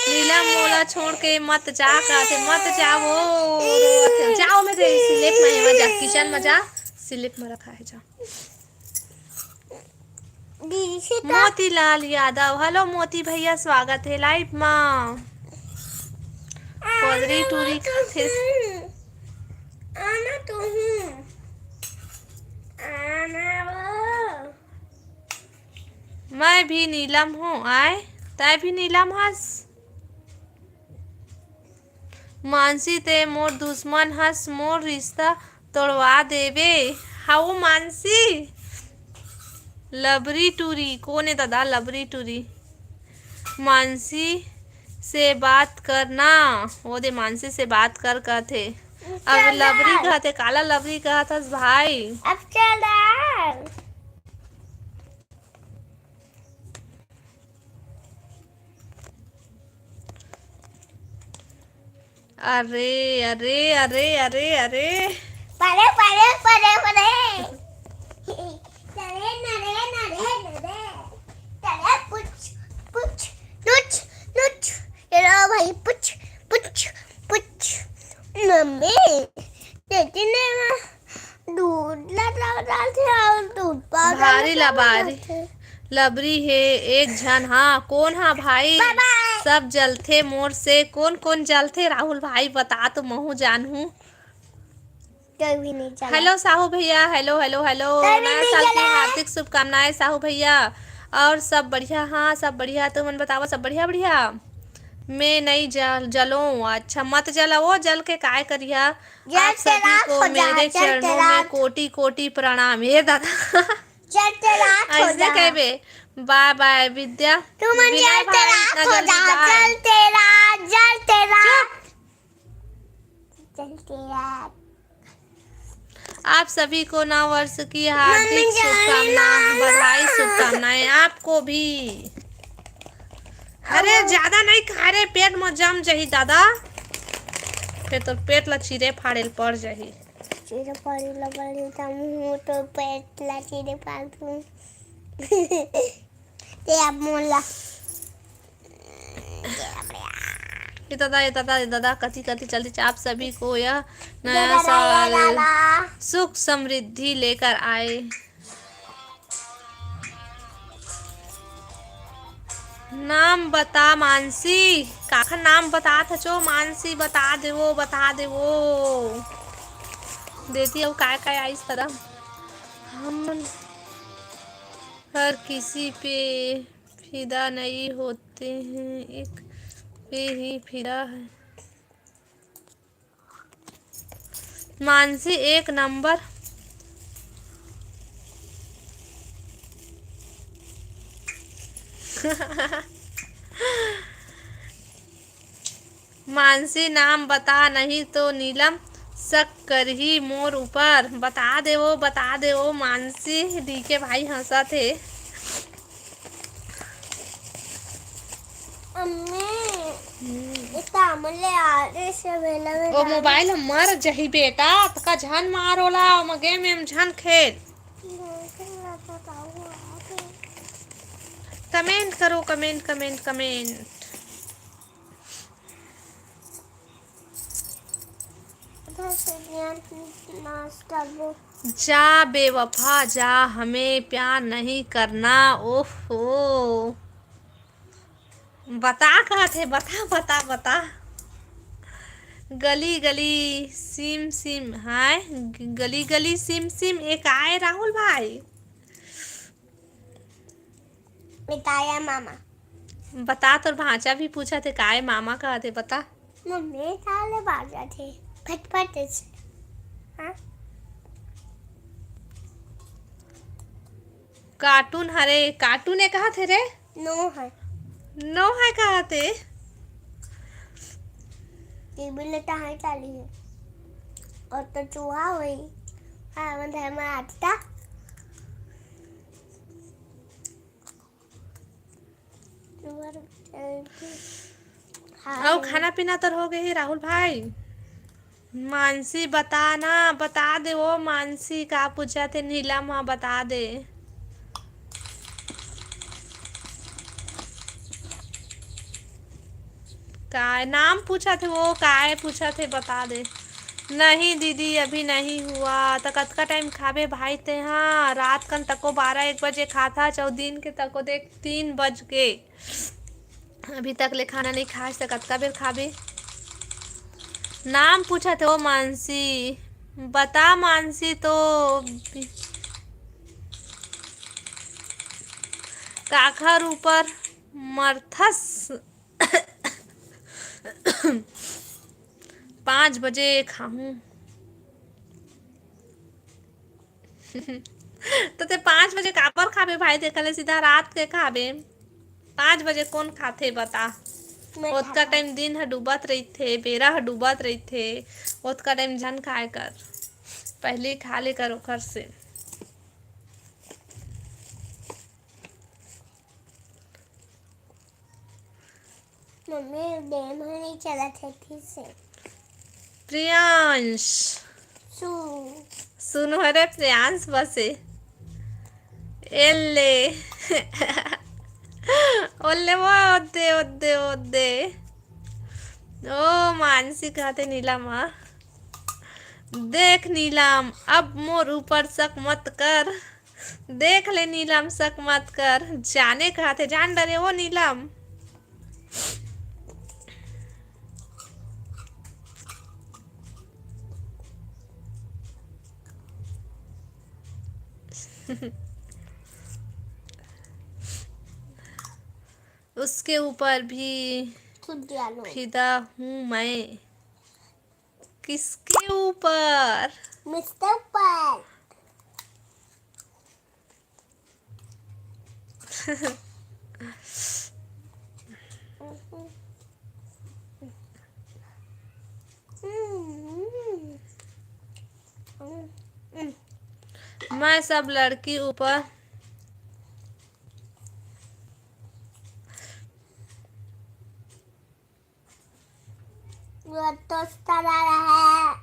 नीलम मोला छोड़ के मत जा, कहत हे, मत जा वो, रोवत हे। जा ओमे दे, स्लैब में, एमा जा, किचन में जा, स्लैब में रखा है, जा। दीदी से का मोतीलाल यादव, हेलो मोती भैया, स्वागत है लाइव मा। आ, पदरी टूरी खाथे। आना तो हूँ। आना वो। मैं भी नीलम हूँ, आय? तै भी नीलम हस? मानसी, ते मोर दुश्मन हस, मोर रिश्ता तोड़वा देबे। हाउ मानसी, लबरी टूरी, कोन ए दादा लबरी टूरी? मानसी से बात कर ना, वो दे मानसी से बात कर कहथे। अब चल लबरी यार। कहथे, काला लबरी कहत हस भाई? अब चल यार। अरे, अरे, अरे, अरे, अरे। परे, परे, परे, परे। नरे, नरे, नरे, नरे। नरे, पुछ, पुछ, नुच, नुच। ये लो भाई, पुछ, पुछ, पुछ। मम्मी, दीदी ने ना दूध ला डाल, डालथे अउ दूध पाउडर भारी ला लबारी। डालथे। लबरी हे एक झन, हाँ, कोन हा भाई? बाय बाय। सब जलथे मोर से, कोन कोन जलथे? राहुल भाई बता तो महू जानहूँ। कोई भी नहीं चला। हेलो साहू भैया, हेलो, हेलो, हेलो। कोई भी नया नहीं साल की चला। हार्दिक शुभकामनाएं साहू भैया। और सब बढ़िया? हाँ, सब बढ़िया। तुमन बतावा, सब बढ़िया, बढ़िया? मैं नहीं जल-, जलों। अच्छा, मत जलाओ, जल के काय करिया? जल आप सभी तेरा को हो जा, मेरे जल चरणों तेरा। में कोटि कोटि प्रणाम। ये दादा। जल तेरा हो ऐसे जा। कहबे। बाय बाय विद्या। तुमन विनय जल भाई, तेरा इतना हो जल्दी जा, बाय। जल तेरा, जल तेरा। चुप। जल तेरा। आप सभी को नववर्ष की हार्दिक मम्मी जान शुभकामना, ना। बधाई, शुभकामनाएं आपको भी। अरे, अब ज्यादा नहीं खा रे, पेट में जम जही दादा, फिर तो पेट ला चीरे फाड़े ल पड़ जही। चीरे फाड़े ल पड़ जही, त मुंह तो पेट ला चीरे फाड़ दूं। ते अब मोला ए दादा, ए दादा, ए दादा, कति, कति चलती। आप सभी को यह नया साल सुख समृद्धि लेकर आए। नाम बता मानसी, काखर नाम बतात हचो मानसी, बता देवो, बता देवो। देती अउ काय काय आइस तरह। हम हर किसी पे फिदा नहीं होते हैं, एक पे ही फिदा है। मानसी एक नंबर। मानसी नाम बता, नहीं तो नीलम शक करही मोर ऊपर। बता देवो, बता देवो मानसी, डीके भाई हंसत हे। अम्मी, हम्म। ये तामले आ रे से भेला में ओ डाल। मोबाइल ह मर जही बेटा, तका झन मार ओला, ओमा गेम एम झन खेल। कमेंट करो, कमेंट, कमेंट, कमेंट। उधर से ध्यान नाश कर दो। जा बेवफा जा, हमें प्यार नहीं करना। ओहो, बता कहत हे, बता, बता, बता। गली गली सिम सिम, हाय, गली गली सिम सिम, एक आए राहुल भाई। बताया मामा। बता, तोर भांचा भी पूछत हे, काय मामा कहत हे, बता। मम्मी, ताले बाजा थे, फटफट से। हाँ? कार्टून हरे, कार्टून ए कहत हे रे? नो है। नो है कहत हे? टीवी ले तो हाई चाली है। और तो चूहा वही। हाँ, मन धर्म आता। अउ खाना पीना तोर हो गे हे राहुल भाई? मानसी बता ना, बता दे वो मानसी, का पूछा थे नीलम हा, बता दे। काय नाम पूछा थे वो, काय पूछा थे, बता दे। नहीं दीदी, अभी नहीं हुआ। त कतका टाइम खाबे भाई ते? हाँ, रात कन तको बारह एक बजे खाता, चौ दिन के तको देख तीन बज के। अभी तक ले खाना नहीं खास, त कतका बेर खाबे? नाम पूछा थे वो मानसी, बता मानसी तो। काखर ऊपर मरथस? पाँच बजे खाहूँ। तो ते पाँच बजे काबर खाबे भाई? तेकर ले सीधा रात के खाबे। पाँच बजे कोन खाथे बता? मैं ओतका खाता। टाइम दिन ह डूबत रहिथे, बेरा ह डूबत रहिथे, ओतका टाइम झन खाए कर, पहिली खा ले कर ओखर से। मम्मी, game ह नहीं चलत हे फिर से। प्रियांश। सु। सुनो रे प्रियांश बसे। एल्ले। ओल्ले वो ओद्दे, ओद्दे, ओद्दे। ओ मानसी कहते नीलम हा। देख नीलम, अब मोर ऊपर शक मत कर। देख ले नीलम, शक मत कर। जाने कहते, जान डरे वो नीलम। उसके ऊपर भी फिदा हूँ मैं। किसके ऊपर? मिस्टर ऊपर। मैं सब लड़की ऊपर। वो toast करा रहा है।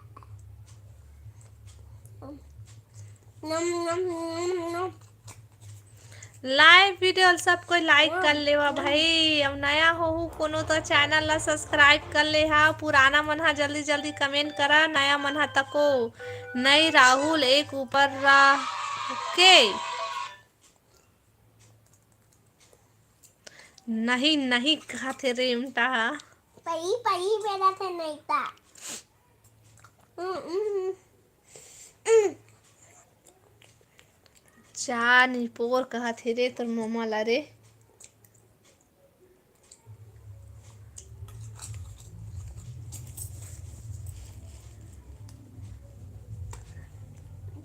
नम, नम, नम, नम। Live video सब कोई like कर लेवा भाई। अब नया होहू कोनो तो channel ला subscribe कर ले हा। पुराना मन हा जल्दी जल्दी comment करा, नया मन हा तको। नहीं राहुल एक ऊपर रह के। नहीं, नहीं कहत हे रे उमटा हा। पई, पई बेरा थे नहीं ता। हम्म, हम्म, हम्म। जा निपोर कहत हे रे तोर ममा ला रे।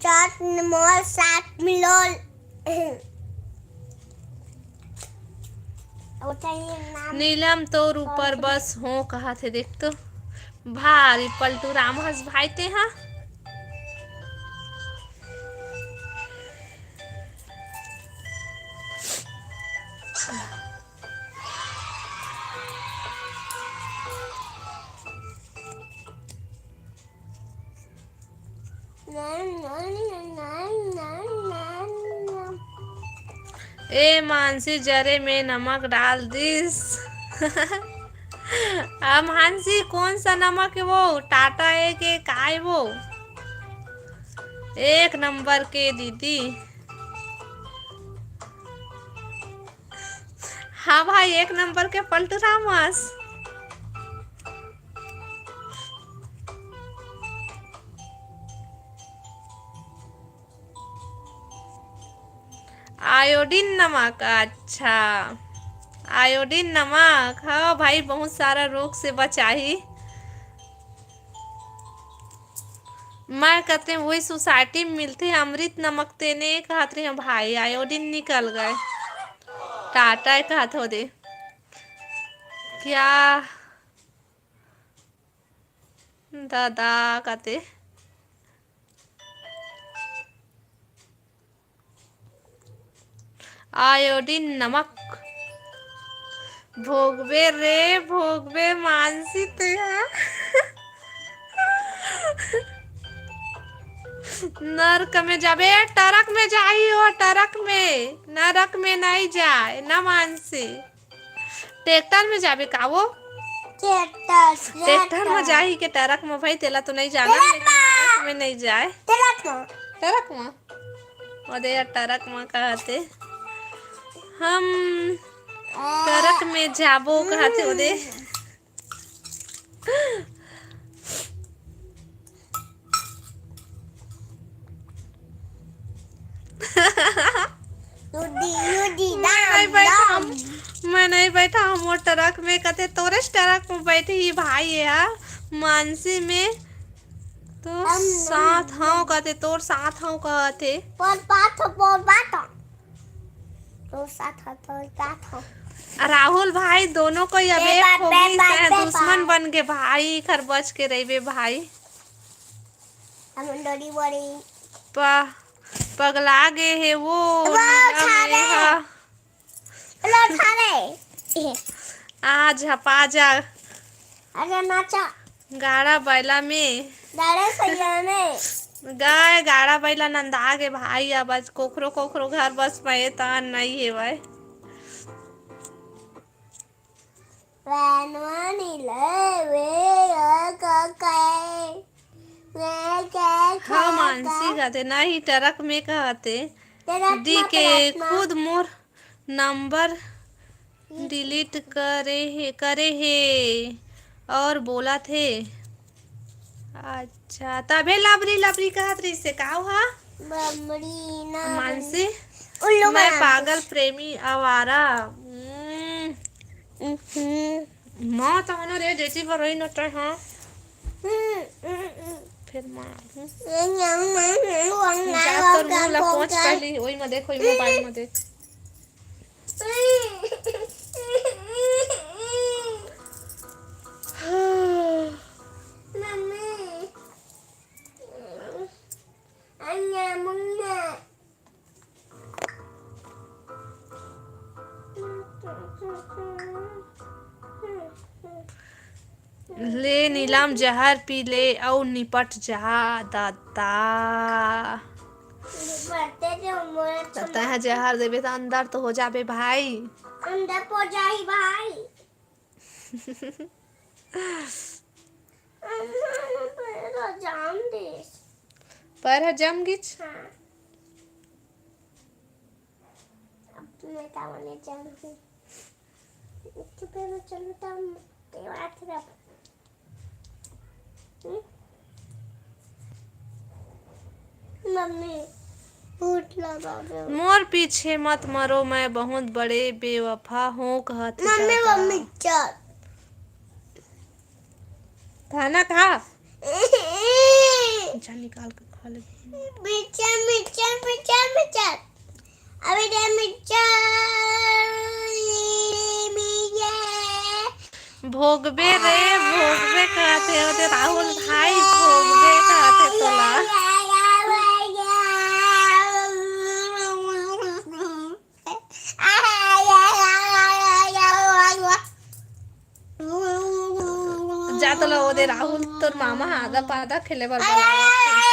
चाट मोर साथ मिलोल। नीलम तोर ऊपर बस हो कहत हे, देख तो भारी पलटू राम हस भाई ते हा। ए मानसी जरे में नमक डाल दिस। अब मानसी कौन सा नमक है वो? टाटा है के काय वो? एक नंबर के दीदी। हाँ भाई, एक नंबर के पलटू रामस। आयोडीन नमक, अच्छा, आयोडीन नमक, हाँ भाई, बहुत सारा रोग से बचाही। मैं कहते वही सोसाइटी में मिलते अमृत नमक, तेने कहत रहे भाई, आयोडीन निकल गए। टाटा कहत हो दे क्या दादा कहते। आयोडीन नमक। भोगबे रे, भोगबे मानसी ते हा। नरक में जाबे, टरक में जाही ओ, टरक में, नरक में नहीं जाए ना मानसी। ट्रैक्टर में जाबे का वो? ट्रैक्टर, ट्रैक्टर में ट्रैक्टर। जाही के टरक में भाई, तेला तो नहीं जाना, ट्रैक्टर लेकिन में। ट्रक में नहीं जाए। ट्रक में। ट्रक में? ओदे यार, टरक में कहते। हम आ। टरक में जाबो कहते ओदे। हम्म। मैं नहीं बैठा, हम, मैं नहीं बैठा, हम वो ट्रक में कहते, तोरेच ट्रक में बैठे ही भाई है, मानसी में तो हम साथ हव कहते, तोर साथ हव कहते। पोर पात हो, पोर पात हो। तोर साथ हव, तोर साथ हव। राहुल भाई, दोनों कोई अब एक हो गई, दुश्मन बन के भाई, खरबच के रहिबे भाई। हम डोरी बोरी। प-, पगला गे हे वो, वो नीला उठा में ले। हा। लो, उठा ले। आ झपा जा। अरे नाचा। गाड़ा बैला में। गाड़ा बैला में। गाय गाड़ा बैला नंदा गे भाई, अब आज कोखरो कोखरो घर बस पाए तान नहीं हेवय। वैनवा नी ले वे, ओ का काए। मैं क्या हाँ, खाएगा? मानसी कहते, नहीं, ट्रक में कहते। ट्रक डी में के प्लाज्मा। खुद मोर नंबर डिलीट करे हे, करे हे और बोलत हे। अच्छा, तभे लबरी लबरी कहत रहिस हे का हा? बमरी ना मानसी, उल्लू मैं बनाते। पागल प्रेमी आवारा। हम्म। हम्म। माँ तो हना रे, जैसी पर रही न तय, हाँ। हम्म, हम्म, हम्म। फिर माँ, हम्म। ये न्याऊ, न्याऊ, न्याऊ, न्याऊ, जा तोर मुंह ला न्याऊ, पोंछ न्याऊ। पहली, ओई में देख, ओई मोबाइल में देख। मम्मी। अन्ना मुन्ना। ले नीलम, जहर पी ले अउ निपट जा दादा। निपटते जो मोर त तैं ह जहर देबे त अंदर तो हो जाबे भाई। अंदर हो जाही भाई। पैर ह जाम दिस। पैर ह जाम गिस? हाँ। अब मैं का बोले जाम दिस। चुपे में चलो तब तेरा तरफ। हम्म? मम्मी, भूत लगा दे। मोर पीछे मत मरो, मैं बहुत बड़े बेवफा हूँ, कहत हे मम्मी, दादा। मम्मी, चल। खाना खा। अच्छा, निकाल के खा ले। Mixture, mixture, mixture, mixture. अभी दे मिक्सचर, मिक्सचर। भोगबे रे, भोगबे कहत हे, ओते राहुल भाई भोगबे कहत हे तोला। जा तोला ओदे राहुल, तोर मामा ह आदा पादा खेले बर बलावत हे।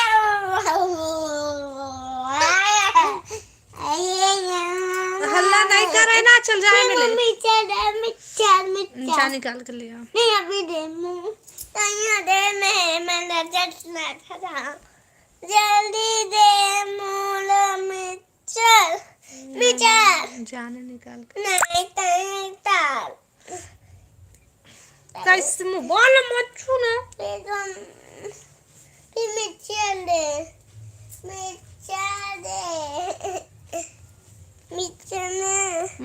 हल्ला नहीं करे ना, चल जा, मैं ले ले। मम्मी, चल, मम्मी, चल, मम्मी, जा चल। निकाल के ले आ। नहीं, अभी दे, मम्मी। नहीं, दे, मैं, मैं नजर ना था। जल्दी दे, मोला मिक्सचर, मिक्सचर। जाने निकाल के। नहीं, नहीं, टाल। कैसे मोबाइल मत छू ना। फिर हम, फिर मिक्सचर दे, मिक्सचर दे, मिक्सचर ना।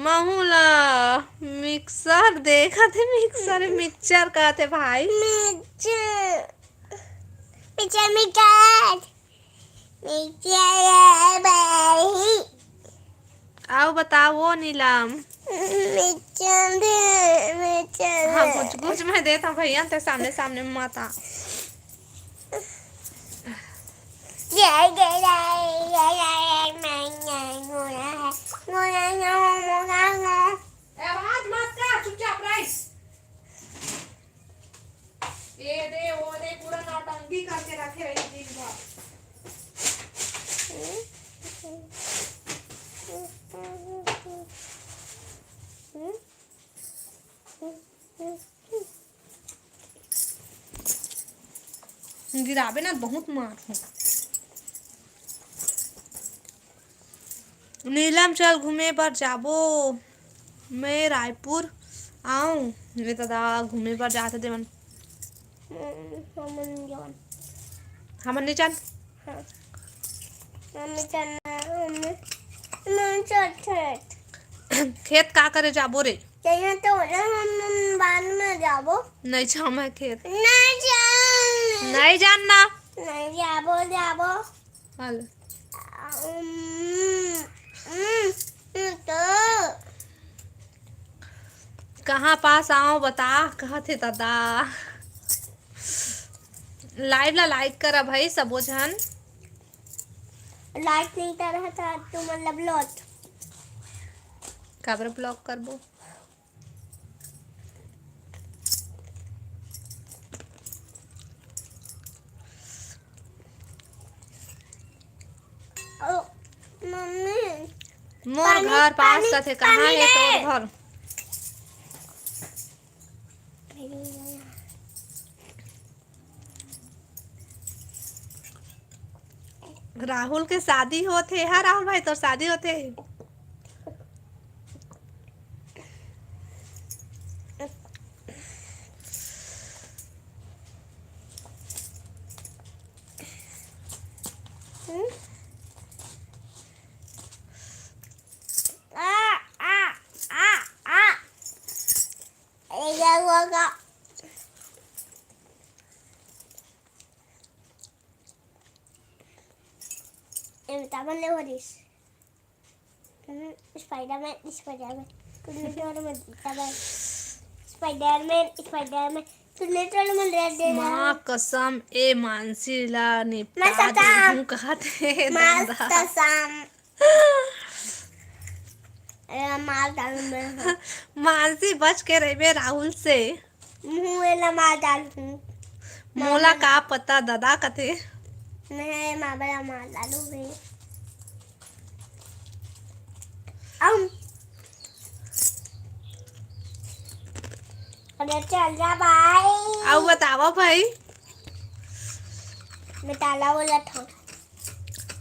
महू ला मिक्सर देखत हे, मिक्सर, मिक्सचर कहत हे भाई। Mixture, mixture, mixture. मिक्सचर बाही। आओ बताओ नीलम। मिक्सचर दे, मिक्सचर हाँ, दे। कुछ, कुछ मैं देता हूँ भैया, ते सामने, सामने मत आ। जय, जय, जय, जय, जय, मैं, मैं, मोरा है, मोरा, मोरा, मोरा, मोरा। ए, आवाज मत कर, चुपचाप। गिराबे ना, बहुत मारहूँ। नीलम, चल घूमे बर जाबो। मैं रायपुर आऊँ। मैं तो दा घूमे बर जात हे देवन। हम्म, हमन जवन। हमन नहीं जान। हाँ। हमन चलना, हमन, हमन चल खेत। खेत का करे जाबो रे? तैयार तो हो जा, हम, हम बाद में जाबो। नहीं जाऊँ मैं खेत। नहीं जान। नहीं जानना। नहीं जाबो, जाबो। हल। हम्म, हम्म, हम्म, तो। कहाँ पास आओ बता, कहत हे दादा। Live ला like करा भाई सबो झन। Like नहीं करा था तो मतलब lot। काबर block करबो? ओ, मम्मी, मोर पानी, घर पास पानी, कथे, कहाँ पानी हे ले। तोर घर? राहुल के शादी होत हे। हाँ राहुल भाई, तोर शादी होत हे। हम्म? आ, आ, आ, आ। ए, ये होगा। ए, बेटा, बल्ले हो रिस। हम्म, Spider-Man, Spider-Man। तूने तो मत जीता भाई। Spider-Man, Spider-Man। तूने तो मत रह देना। माँ कसम, ए मानसी ला निपटा माँ कसम। देहूँ कहत हे माँ दादा। कसम। ए, मार डालूँ मैं। मानसी, बच के रहिबे राहुल से। मुँह एला मार डालूँ। मोला मार का पता, दादा कथे। मैं माँ बड़ा मार डालूँ भाई। अम। अरे चल जा भाई। अउ बतावा भाई। मैं ताला बोला था।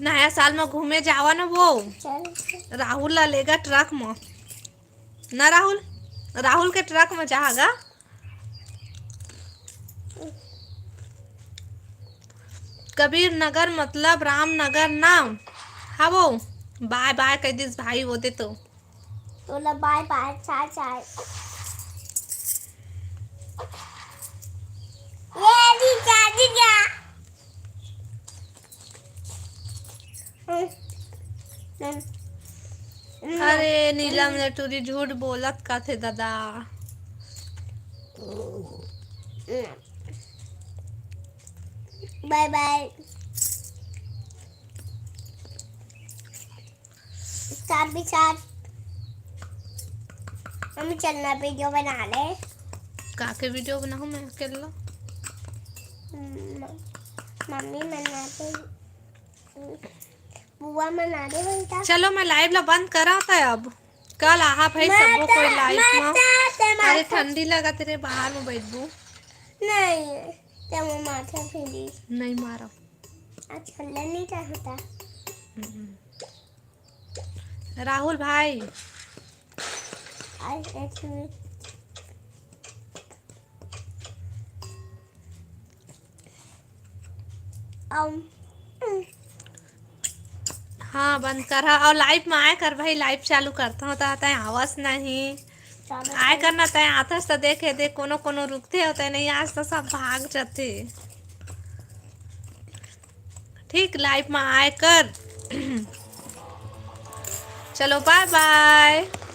नया साल में घूमे जावा ना वो। चल। राहुल ला लेगा truck में। ना राहुल, राहुल के truck में जागा। कबीर नगर मतलब रामनगर ना। हाँ वो, bye bye कह दिस भाई, वो दे तो। तोला bye bye, चाय चाय। ये दी चाय दी क्या? अरे नीलम ले टूरी झूठ बोलत कथे दादा। Bye bye। साथ भी साथ हम चलना video बना ले। का के video बनाऊँ मैं अकेला? हम्म, मम्मी बनाते, बुआ बना दे बेटा। चलो मैं live ला बंद करा था अब। कल आहा भाई सबो कोई live में। अरे ठंडी लगा तेरे बाहर में बैठबू। नहीं, ते वो माथा फिरी। नहीं मारा। आज ठंडा नहीं चाहता। हम्म। राहुल भाई। आज एक मिनट। अम, हाँ, बंद कर। हाँ, और live में आए कर भाई, live चालू करता हूँ, तो आता है आवाज नहीं। चालू आए कर। करना, तय आथस तो देखे दे, कोनो कोनो रुकते होते नहीं, आज तो सब भाग जाते। ठीक, live में आए कर। चलो, bye bye।